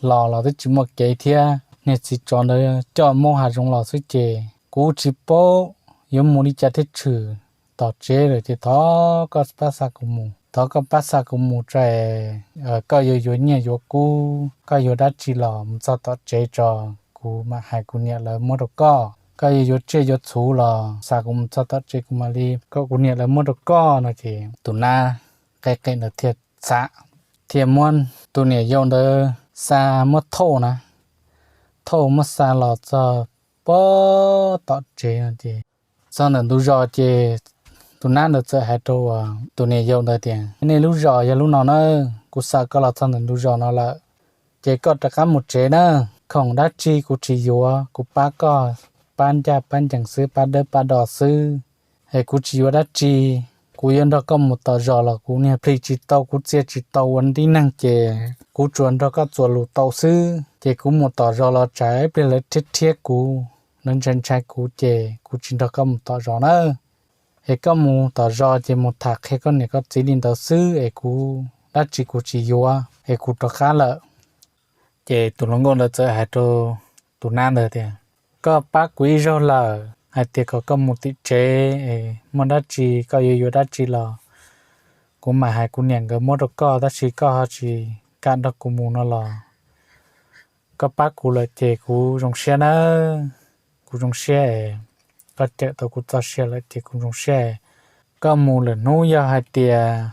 Los los twb tsis muaj kev thiab, niag txiv tsov ntawd coj maub hav zoov los xwb ces kuv tsis paub yuav mus li cas thiaj tshwm. Tom tsev lawm ces thov koj pab xa kuv mus, thov koj pab xa kuv mus tso es koj yuav yuav nyiaj yuav kub, koj yuav dab tsi los mus txog tom tsev tso, kuv mam hais kuv niam lawv muab rau koj. Koj yuav yuav tsiaj yuav txhu los xa kuv mus txog tom tsev kuv mam li kom kuv niam lawv muab rau koj no ces tus nab qej qem ntawd thiaj txav, thiaj muab tus niam yau ntawd xa muab thauj na, thauj muab xa los txog pem tom tsev no ces txog ntawm ntug zos ces tus nab ntawd txawm hais rau tus niam yau ntawd tias, nej lub zos yog lub no na, kuv xa koj los txog ntawm ntug zos no lawm, ces koj rov qab mus tsev na. Khoom dab tsi kuv tsis yuav, kuv pab koj, pab ncaj pab ncees xwb, pab dawb pab do xwb, es kuv tsis yuav dab tsi. Kuv yuav nrog koj mus tom zos los kuv niag plhis tsis tau, kuv txia tsis tau ua tib neeg ces kuv tsuas nrog koj txuas lus tau xwb. Ces kuv mus tom zos los tsam ib pliag lawv rhiab rhiab kuv, lawv ntshai ntshai kuv ces kuv tsis nrog koj mus tom zos nawb. Es koj mus tom zos ces mus tham qhia koj niam koj txiv li ntawd xwb es kuv dab tsi kuv tsis yuav es kuv rov qab lawm. Ces tus hluas nkauj ntawd txawm hais rau tus nab ntawd tias, koj pab kuv ib zaug lawm hais tias kom koj mus tim tsev es muaj dab tsi koj yuav yuav dab tsi los kuv mam hais kuv niam nkawd muab rau koj, tab sis koj ho tsis kam nrog kuv mus no los koj pab kuv lawm ces kuv zoo siab nawb. Kuv zoo siab es koj cawm tau kuv txoj sia lawm ces kuv zoo siab. Koj mus lawm hnub yog hais tias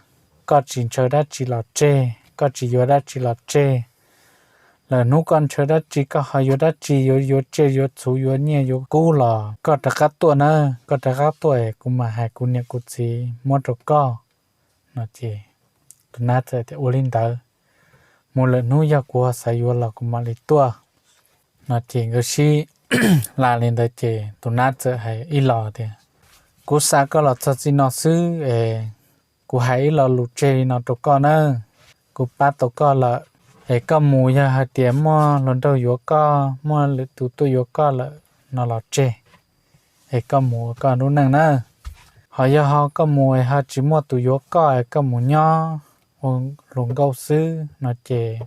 koj tsis ntshaw dab tsi los tseg, koj tsis yuav dab tsi los tseg, lawm hnub koj ntshaw dab tsi koj ho yuav dab tsi, yuav yuav tsiaj yuav txhuv yuav nyiaj yuav kub los koj rov qab tuaj nawb, koj rov qab tuaj es kuv mam hais kuv niam kuv txiv muab rau koj no ces tus nab txawm tias ua li ntawd, mus lawm hnub yog kuv ho xav yuav los kuv mam li tuaj no ces nkawd sib hla li ntawd ces tus nab txawm hais ib los tias, kuv xa koj los txog txij no xwb es kuv hais ib lo lus tseg li no rau koj nawb. Kuv pab tau koj lawm es koj mus yog hais tias muaj hluas nraug yuav koj, muaj lwm tus tuaj yuav koj lawm no los tseg, es koj mus ua koj lub neej nawb. Ho yog ho koj mus es ho tsis muaj tus yuav koj es koj mus nyob ua hluas nkauj xwb no ces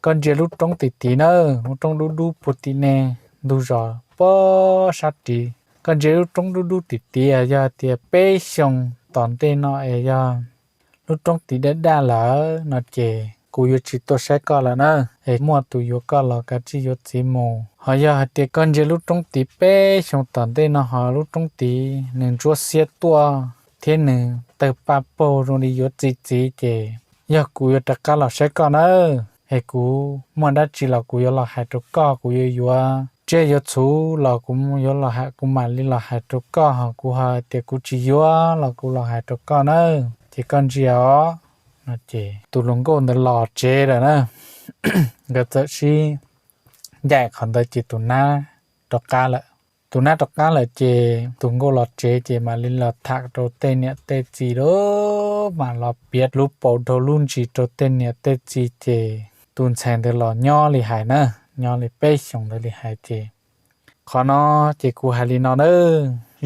koj ntsia lub roob tim tid nawb, lub roob dub dub puag tim nej ntug zos pob sab tid. Koj ntsia lub roob dub dub tim tid, yog tias peb xyoos tom ntej no es yog lub roob tid daj daj lawm no ces kuv yuav tsis tuaj saib koj lawm na, es muaj tus yuav koj los kav tsij yuav txiv mus. Ho yog hais tias koj ntsia lub roob tid peb xyoos tom ntej no ho lub roob tid nws ntsuab xiab tuaj thiab nws tawg paj paug zoo li yuav txi txiv ces yog kuv yuav rov qab los saib koj nawb. Es kuv muaj dab tsi los kuv yuav los hais rau koj, kuv yuav yuav tsiaj yuav txhuv los kuv yuav los hais, kuv mam li los hais rau koj, ho kuv hais tias kuv tsis yuav los kuv los hais rau koj nawb, ces koj ntsia os. No ces tus hluas nkauj ntawd los tsev lawm na. Nkawd txawm sib ncaim qhov ntawd ces tus nab rov qab lawm. Tus nab rov qab lawm ces tus nkauj los tsev ces mam li los tham rau tej niam tej txiv lawm, mam los piav lub paus dhau lub ntsis rau tej niam tej txiv ces tus ntxhais ntawd los nyob li hais na, nyob li peb xyoos ntawd li hais ces qhov no ces kuv hais li no na,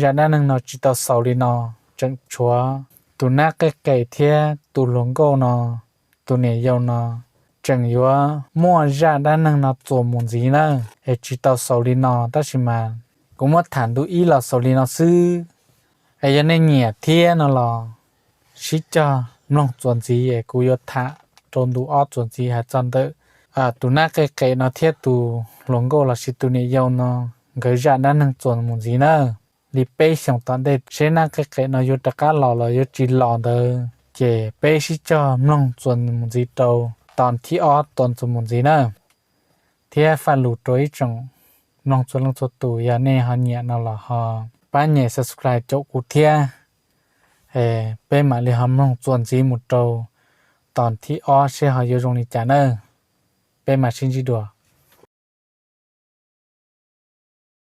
zaj dab neeg no tsis tau xaus li no, tseem tshuav tus nab qej qem thiab tus hluas nkauj no, tus niam yau no tseem yuav muaj zaj dab neeg no txuas mus ntxiv na. Es tsis tau xaus li no tab sis mas kuv muab tham ntu ib los xaus li no xwb. Es yog nej nyiam thiab no los sib cog mloog txuas ntxiv es kuv yuav tham rau ntu ob txuas ntxiv hais txog ntawm tus nab qej qem no thiab tus hluas nkauj lossis tus niam yau no nkawd zaj dab neeg txuas mus ntxiv na. Li peb xyoos tom ntej seb nab qej qem no yuav rov qab los los yuav tsis los ntawd ces peb sib cog mloog txuas mus ntxiv rau tom thib ob txuas mus ntxiv na. Thiab faj lus rau ib tsoom mloog txhua leej txhua tus, yog nej ho nyiam no los ho pab nyem subscribe caum kuv thiab. Peb mam li ho mloog txuas ntxiv mus rau tom thib ob seb ho yuav zoo li cas na. Peb mam sib ntsib dua.